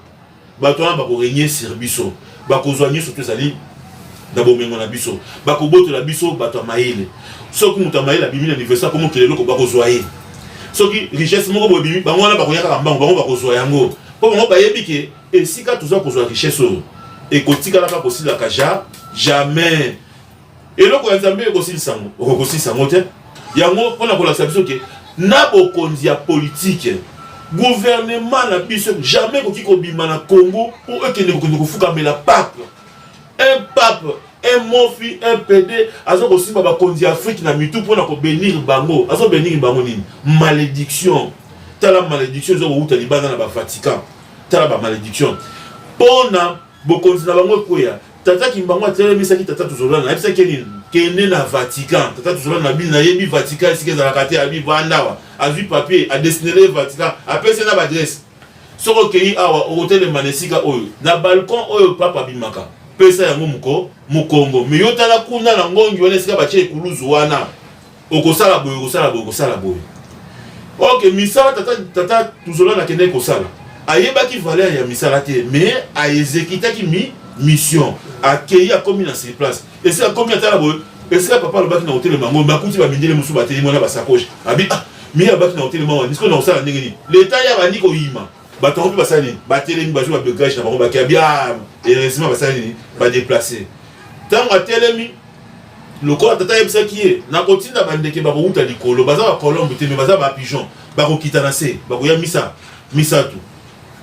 bato wana bakorégner sur biso, bakozwa nyonso to ezali na bomengo na biso, bakobotola biso bato ya mayele. Soki moto ya mayele abimi na université akomokela eloko, bakozwa ye. Soki richesse moko boye ebimi, bango wana bakoya kaka mbango, bango bakozwa yango, mpo bango bayebi ke esika toza kozwa richesse oyo ekotikalaka kosilaka jamais. Eloko ya Nzambe ekosilisa yango, okokosilisa yango te. Yango mpona kolakisa biso ke na bokonzi ya politike, gouvernement na biso jamais ekoki kobima na Congo mpo ekende kokende kofukamela pape. Un pape, un mofi, un PD aza kosimba bakonzi ya Afrique na mitu mpona kobenir bango. Azo benir bango nini? Malédiction. Tala malédiction eza kowuta libanda na ba Vatican. Tala ba malédiction mpona bokonzi na bango ekweya. Tata Kimbangu atelemisaki Tata Tuzolana, ayebisaki ye nini? Kende na Vatican. Tata Tuzolana na bino nayebi Vatican esika ezalaka te, abi vanda awa. Azwi papier, adesinele ye Vatican, apesi ye na ba adresse. Soki okei awa okotelema na esika oyo, na balcon oyo papa abimaka, pesa yango moko mokongo. Mais yo tala kuna na ngongi wana esika batie ekuluzu wana, okosala boye, okosala boye, okosala boye. Ok, misala tata, tata Tuzolana akendaki kosala, ayebaki valeur ya misala te, mais aexécutaki mi mission. Akei akomi na sur place, esika akomi atala boye, esika papa alobaki na kotelema yango, bakuti bamindele mosusu batelemi wana basakoche. Abi ah, miye alobaki na kotelema wana, sikoyo na kosala ndenge nini? Leta ye abandi koyima, bato yango mpe basali nini? Batelemi, bazwi ba bagage na bango, bakei. Abi ah, heureusement basali nini? Badeplace. Ntango atelemi, lokola tata ayebisaki ye, nakotinda bandeke bakowuta likolo, baza ba colombe te, mais baza ba pigeon, bakokita na se, bakoya misa misato.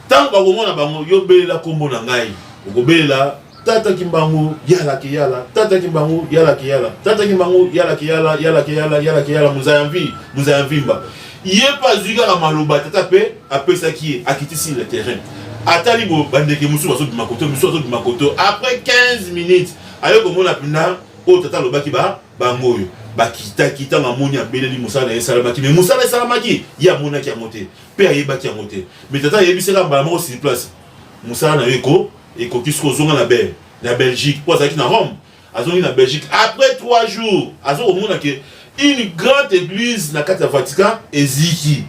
Ntango bakomona bango, yo belela kombo na ngai, okobelela Tata Kimbangu yala ke yala, Tata Kimbangu yala ke yala, Tata Kimbangu yala ke yala, yala ke yala, yala ke yala, muzaya mvi, muzaya mvimba. Ye mpe azwi kaka maloba tata mpe apesaki ye, akitisi le terrain. Atali bo bandeke mosusu bazobima koto, mosusu bazobima koto. Après 15 minutes, aye komona mpena oyo tata alobaki ba bango oyo bakitaki. Ntango amoni abeleli, mosala na ye esalamaki, mais mosala esalamaki, ye amonaki yango te mpe ayebaki yango te. Mais tata ayebisaka mbala moko sur place, mosala na yo eko Ekoki soki ozonga na Bel na Belgique mpo azalaki na Rome, azongi na Belgique après 3 jours azo komona ke une grande église na kati ya Vatican eziki.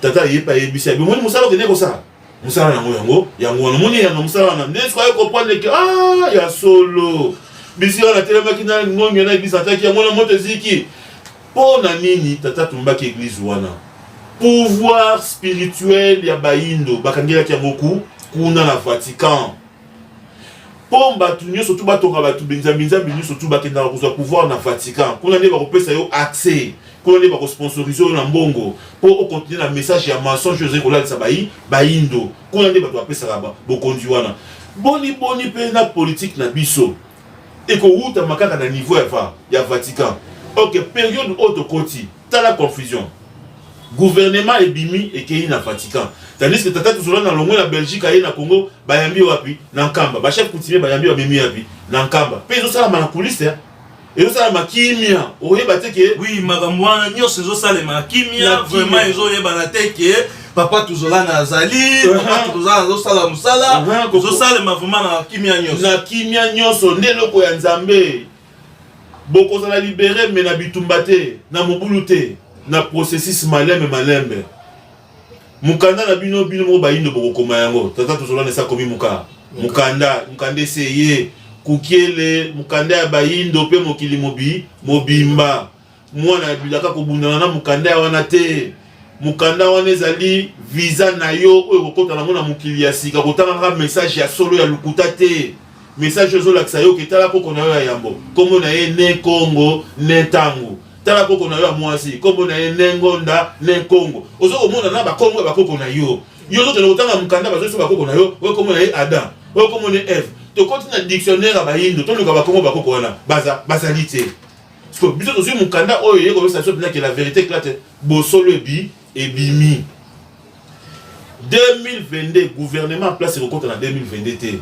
Tata ye mpe ayebisi ye, bomoni mosala okende kosala mosala yango yango yango wana, omoni yango mosala wana nde soki aye comprendre ke ah ya solo bisika natelemaki na ngongi na église ataki yango na moto eziki. Mpo na nini tata atumbaki eglise wana? Pouvoir spirituel ya bayindo bakangelaki yango ku kuna na Vatican. Mpo bato nyonso tu batonga bato binzambi nzambi nyonso tu bakendaka kozwa pouvoir na Vatican. Kuna nde bakopesa yo accès, kuna nde bakosponsorize yo na mbongo mpo okontinue na message ya mensonge oyo ozali kolalisa bayi bayindo. Kuna nde bato bapesaka bokonzi wana. Boni boni mpe na politique na biso ekowutama kaka na niveau ya va ya Vatican. Ok, periode oyo tokoti, tala confusion. Gouvernement ebimi ekei na Vatican. Tandis que tata Tuzolana na longwe na Belgique aye na Congo, bayambi wapi? Na Nkamba. Ba chef coutumier bayambi bamemi wapi? Na Nkamba. Pe ezosalama na coulisse, hein. Ezosalama kimia. Oyeba te ke Oui, makambo wana nyonso ezosalema na kimia, vraiment ezoyebana te ke papa Tuzolana azali, papa Tuzolana azosala mosala, ezosalema vraiment na kimia nyonso. Na kimia nyonso nde eloko ya Nzambe. Bokozala libere me na bitumba te, na mobulu te, na processus malembe malembe. Mokanda na bino bino moko bayindo bokokoma yango. Tata Tuzolana esi akomi moka mokanda, mokanda esi eye kukiele mokanda ya bayindo pe mokili mobi mobimba. Mwana ya bilaka kobundana na mokanda ya wana te. Mokanda wana ezali visa na yo oyo okokota nango na mokili ya sika. Kotangaka message ya solo ya lokuta te. Message oyo ezolakisa yo ke tala koko na yo ya yambo, kombo na ye ne Kongo ne Ntangu. Tala koko na yo ya mwasi, kombo na ye ne Ngonda ne Kongo. Ozo komona na bakombo ya bakoko na yo. Yo ozokende kotanga mokanda bazoyebisa bakoko na yo, oyo kombo na ye Adam, oyo kombo na ye Eve. Tokoti na dictionnaire ya bayindo, toluka bakombo bakoko wana, baza bazali te. Sikoyo biso tozwi mokanda oyo eye koyebisa biso mpenza ke la verite éclate, bosolo ebi ebimi. 2022 gouvernement en place ekokota na 2022 te.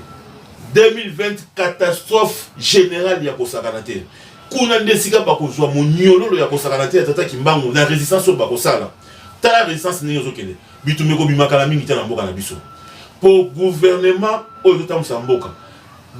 2020 catastrophe générale ya kosakana te. Kuna nde esika bakozwa moniololo ya kosakana te ya tata Kimbangu na résistance oyo bakosala. Tala résistance ndenge ezokende. Bitumba ekobima kala mingi te na mboka na biso. Po gouvernement oyo ezotambwisa mboka,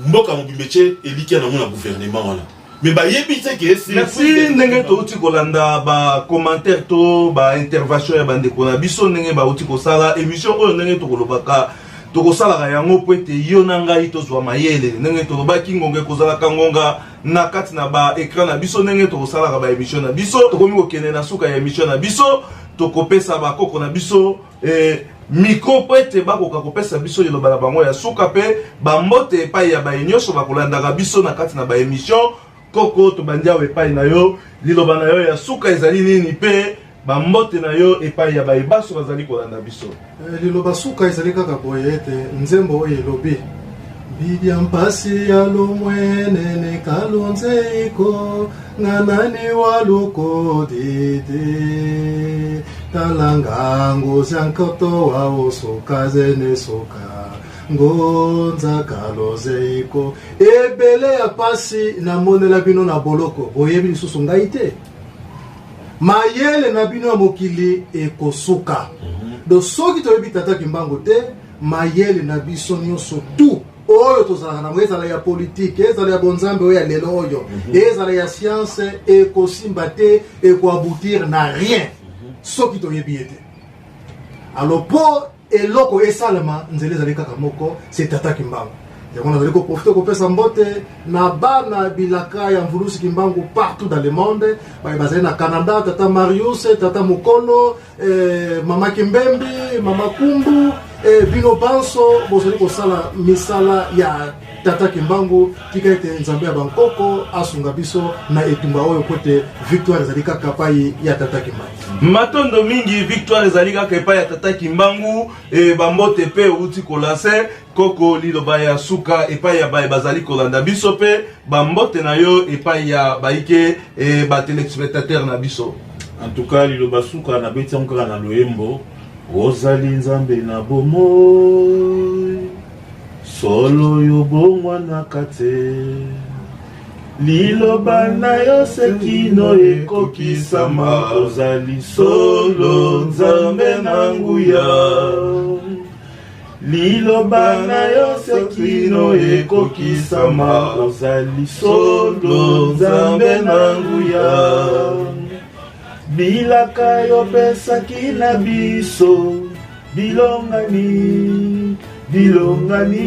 mboka mobimba etie elikya nango na gouvernement wana. Mais bayebi te ke Merci ndenge touti kolanda ba commentaire to ba intervention ya bandeko na biso ndenge bauti kosala émission oyo, ndenge tokolobaka tokosalaka yango po ete yo na ngai tozwa mayele. Ndenge tolobaki ngonga ekozalaka ngonga na kati na ba écran na biso, ndenge tokosalaka ba émission na biso. Tokomi kokende na suka ya émission na biso, tokopesa bakoko na biso micro po ete bakoka kopesa biso liloba na bango ya suka mpe bambote epai ya baye nyonso bakolandaka biso na kati na ba émission. Koko, tobandi awa epai na yo, liloba na yo ya suka ezali nini mpe bambote na yo epai ya baye baso bazali kolanda biso? Liloba suka ezali kaka boye ete nzembo oyo elobi bidia mpasi ya lomwenene kalonzeiko nganani waluko didi tala ngango zya nkoto wa osoka zene soka ngonza kalozeiko. Ebele ya pasi namonela bino na boloko, boyebi lisusu ngai te. Mayele na bino ya mokili ekosuka. Do soki toyebi tata Kimbangu te, mayele na biso nyonso tu oyo tozalaka nango, ezala ya politike, ezala ya bonzambe oyo ya lelo oyo, ezala ya science, ekosimba te, ekoaboutir na rien soki toyebi ye te. Alors po eloko esalema, nzela ezali kaka moko, c'est tata Kimbangu. Yango nazali koprofite kopesa mbote na bana bilaka ya Mvulusi Kimbangu partout dans le monde, baye bazali na Canada, tata Marius, tata Mokolo, mama Kimbembi, mama Kumbu, bino banso bozali kosala misala ya tata Kimbangu. Tika ete Nzambe ya bankoko asunga biso na etumba oyo, po ete victoire ezali kaka epai ya tata Kimbangu. Matondo mingi, victoire ezali kaka epai ya tata Kimbangu. Bambote mpe outi kolanse koko, liloba ya suka epai ya baye bazali kolanda biso mpe bambote na yo epai ya baike ba téléspectateur na biso. En tout cas, liloba suka nabeti yango kaka na loyembo: ozali Nzambe na bomoi, solo yo bongwanaka te, liloba na yo sekino ekokisama, ozali solo Nzambe na nguya. Liloba na yo sekino ekokisama, ozali solo Nzambe na nguya. Bilaka yopesaki na biso bilongani, bilongani.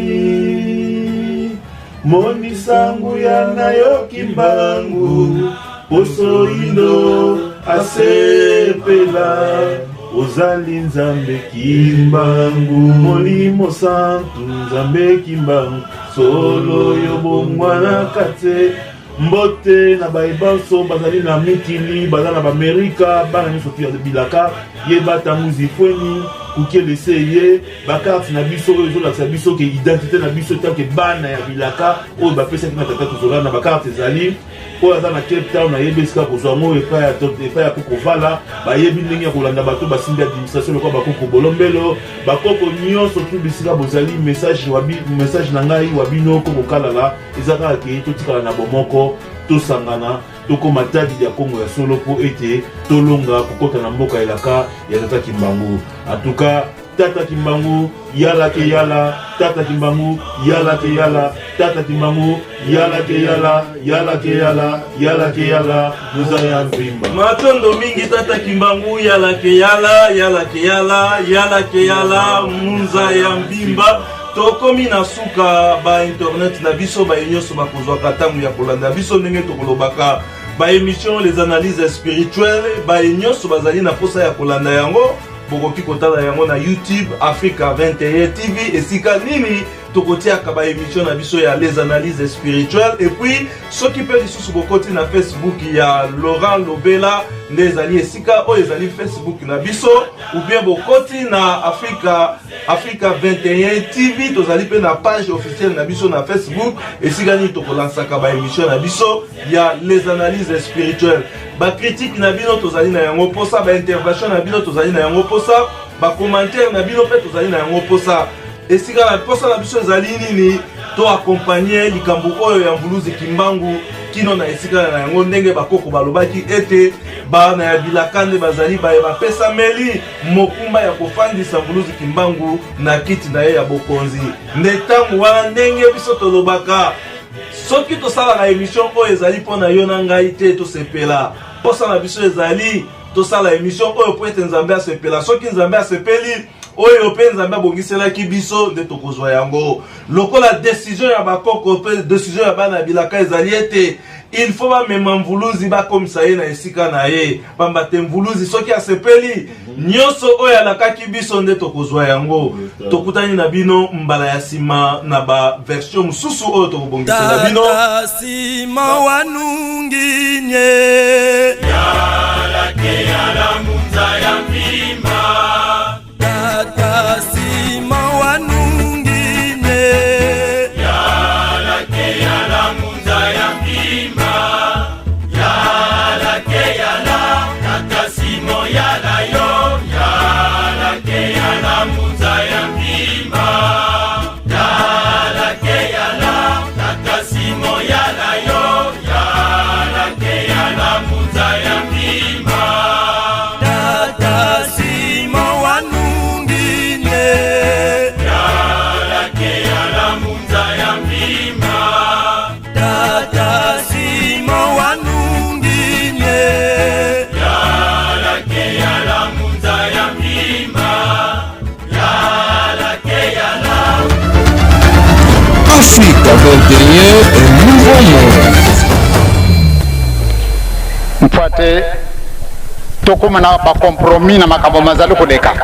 Monisa nguya na yo Kimbangu, poso indo asepela. Ozali Nzambe Kimbangu, Molimo Santu, Nzambe Kimbangu, solo yo bongwanaka te. Mbote na baye banso bazali na mikili, baza na b'Amerika, bana nyonso tu ya bilaka, yeba tangu zifweni kukielese ye bakarte na biso oyo ezolakisa biso ke identité na biso tant que bana ya bilaka oyo bapesaki na tata tozola na bakarte ezali oyo aza na Cape Town ayebi esika kozwa yango epai ya epai ya koko Vala, bayebi ndenge ya kolanda bato basimbi administration lokola bakoko Bolombelo, bakoko nyonso tu bisika bozali. Message wabi, message na ngai wa bino koko Kalala eza kaka ke totikala na bomoko, tosangana, tokoma tadi ya Kongo ya solo mpo ete tolonga kokota na mboka elaka ya tata Kimbangu. En tout cas, Tata Kimbangu yala ke yala, Tata Kimbangu yala ke yala, Tata Kimbangu yala ke yala, yala ke yala, yala ke yala, muza ya nzimba. Matondo mingi Tata Kimbangu yala ke yala, yala ke yala, yala ke yala, munza ya mbimba. Tokomi na suka ba internet na biso, baye nyonso bakozwaka ntango ya kolanda biso ndenge tokolobaka ba émission les analyses spirituelles, baye nyonso bazali na posa ya kolanda yango bokoki kotala yango na YouTube Africa 21 TV, esika nini tokotiaka ba émission na biso ya les analyses spirituelles. Et puis soki mpe lisusu bokoti na Facebook ya Laurent Lobela, nde ezali esika oyo ezali Facebook na biso, ou bien bokoti na Africa 21 TV, tozali mpe na page officielle na biso na Facebook, esika nini tokolansaka ba émission na biso ya les analyses spirituelles. Ba critique na bino tozali na yango posa, ba intervention na bino tozali na yango posa, ba commentaire na bino mpe tozali na yango posa. Esika na posa na biso ezali nini? To accompagner likambo oyo ya Mvuluzi Kimbangu kino na esika na yango, ndenge bakoko balobaki ete bana ya bilaka nde bazali baye bapesameli mokumba ya kofandisa Mvuluzi Kimbangu na kiti na ye ya bokonzi. Nde ntango wana ndenge biso tolobaka, soki tosalaka émission oyo ezali mpo na yo na ngai te tosepela. Mposa na biso ezali tosala émission oyo mpo ete Nzambe asepela. Soki Nzambe asepeli, oyo mpe Nzambe abongiselaki biso nde tokozwa yango. Lokola décision ya bakoko mpe décision ya bana ya bilaka ezali ete il faut bamema Mvuluzi, bakomisa ye na esika na ye, pamba te Mvuluzi soki asepeli, nyonso oyo alakaki biso nde tokozwa yango. Tokutani na bino mbala ya nsima na ba version mosusu oyo tokobongisela bino. Tata Sima wanunginye Yala ke yala munza ya mpimba. Tata Sima wanunginye Yala ke yala munza ya mpimba. Yala ke yala tata Simo yala yo. Yala ke yala munza ya mpimba. Yala ke yala tata Simo yala yo. Yala ke yala munza ya mpimba. Tata Simo wanunginye Yala ke yala munza ya mpimba. Tata Simo wanunginye Yala ke yala munza ya mpimba. Yala ke yala. Africa 21, un nouveau monde. Mpo te tokóma na ba compromis na makambo mazali koleka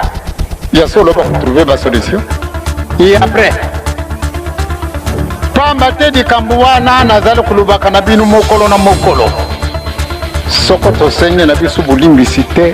ya solo, bakotrouver ba solution. Et après, pamba te likambo wana nazali kolobaka na bino mokolo na mokolo, soko tosengi na biso bolimbisi te.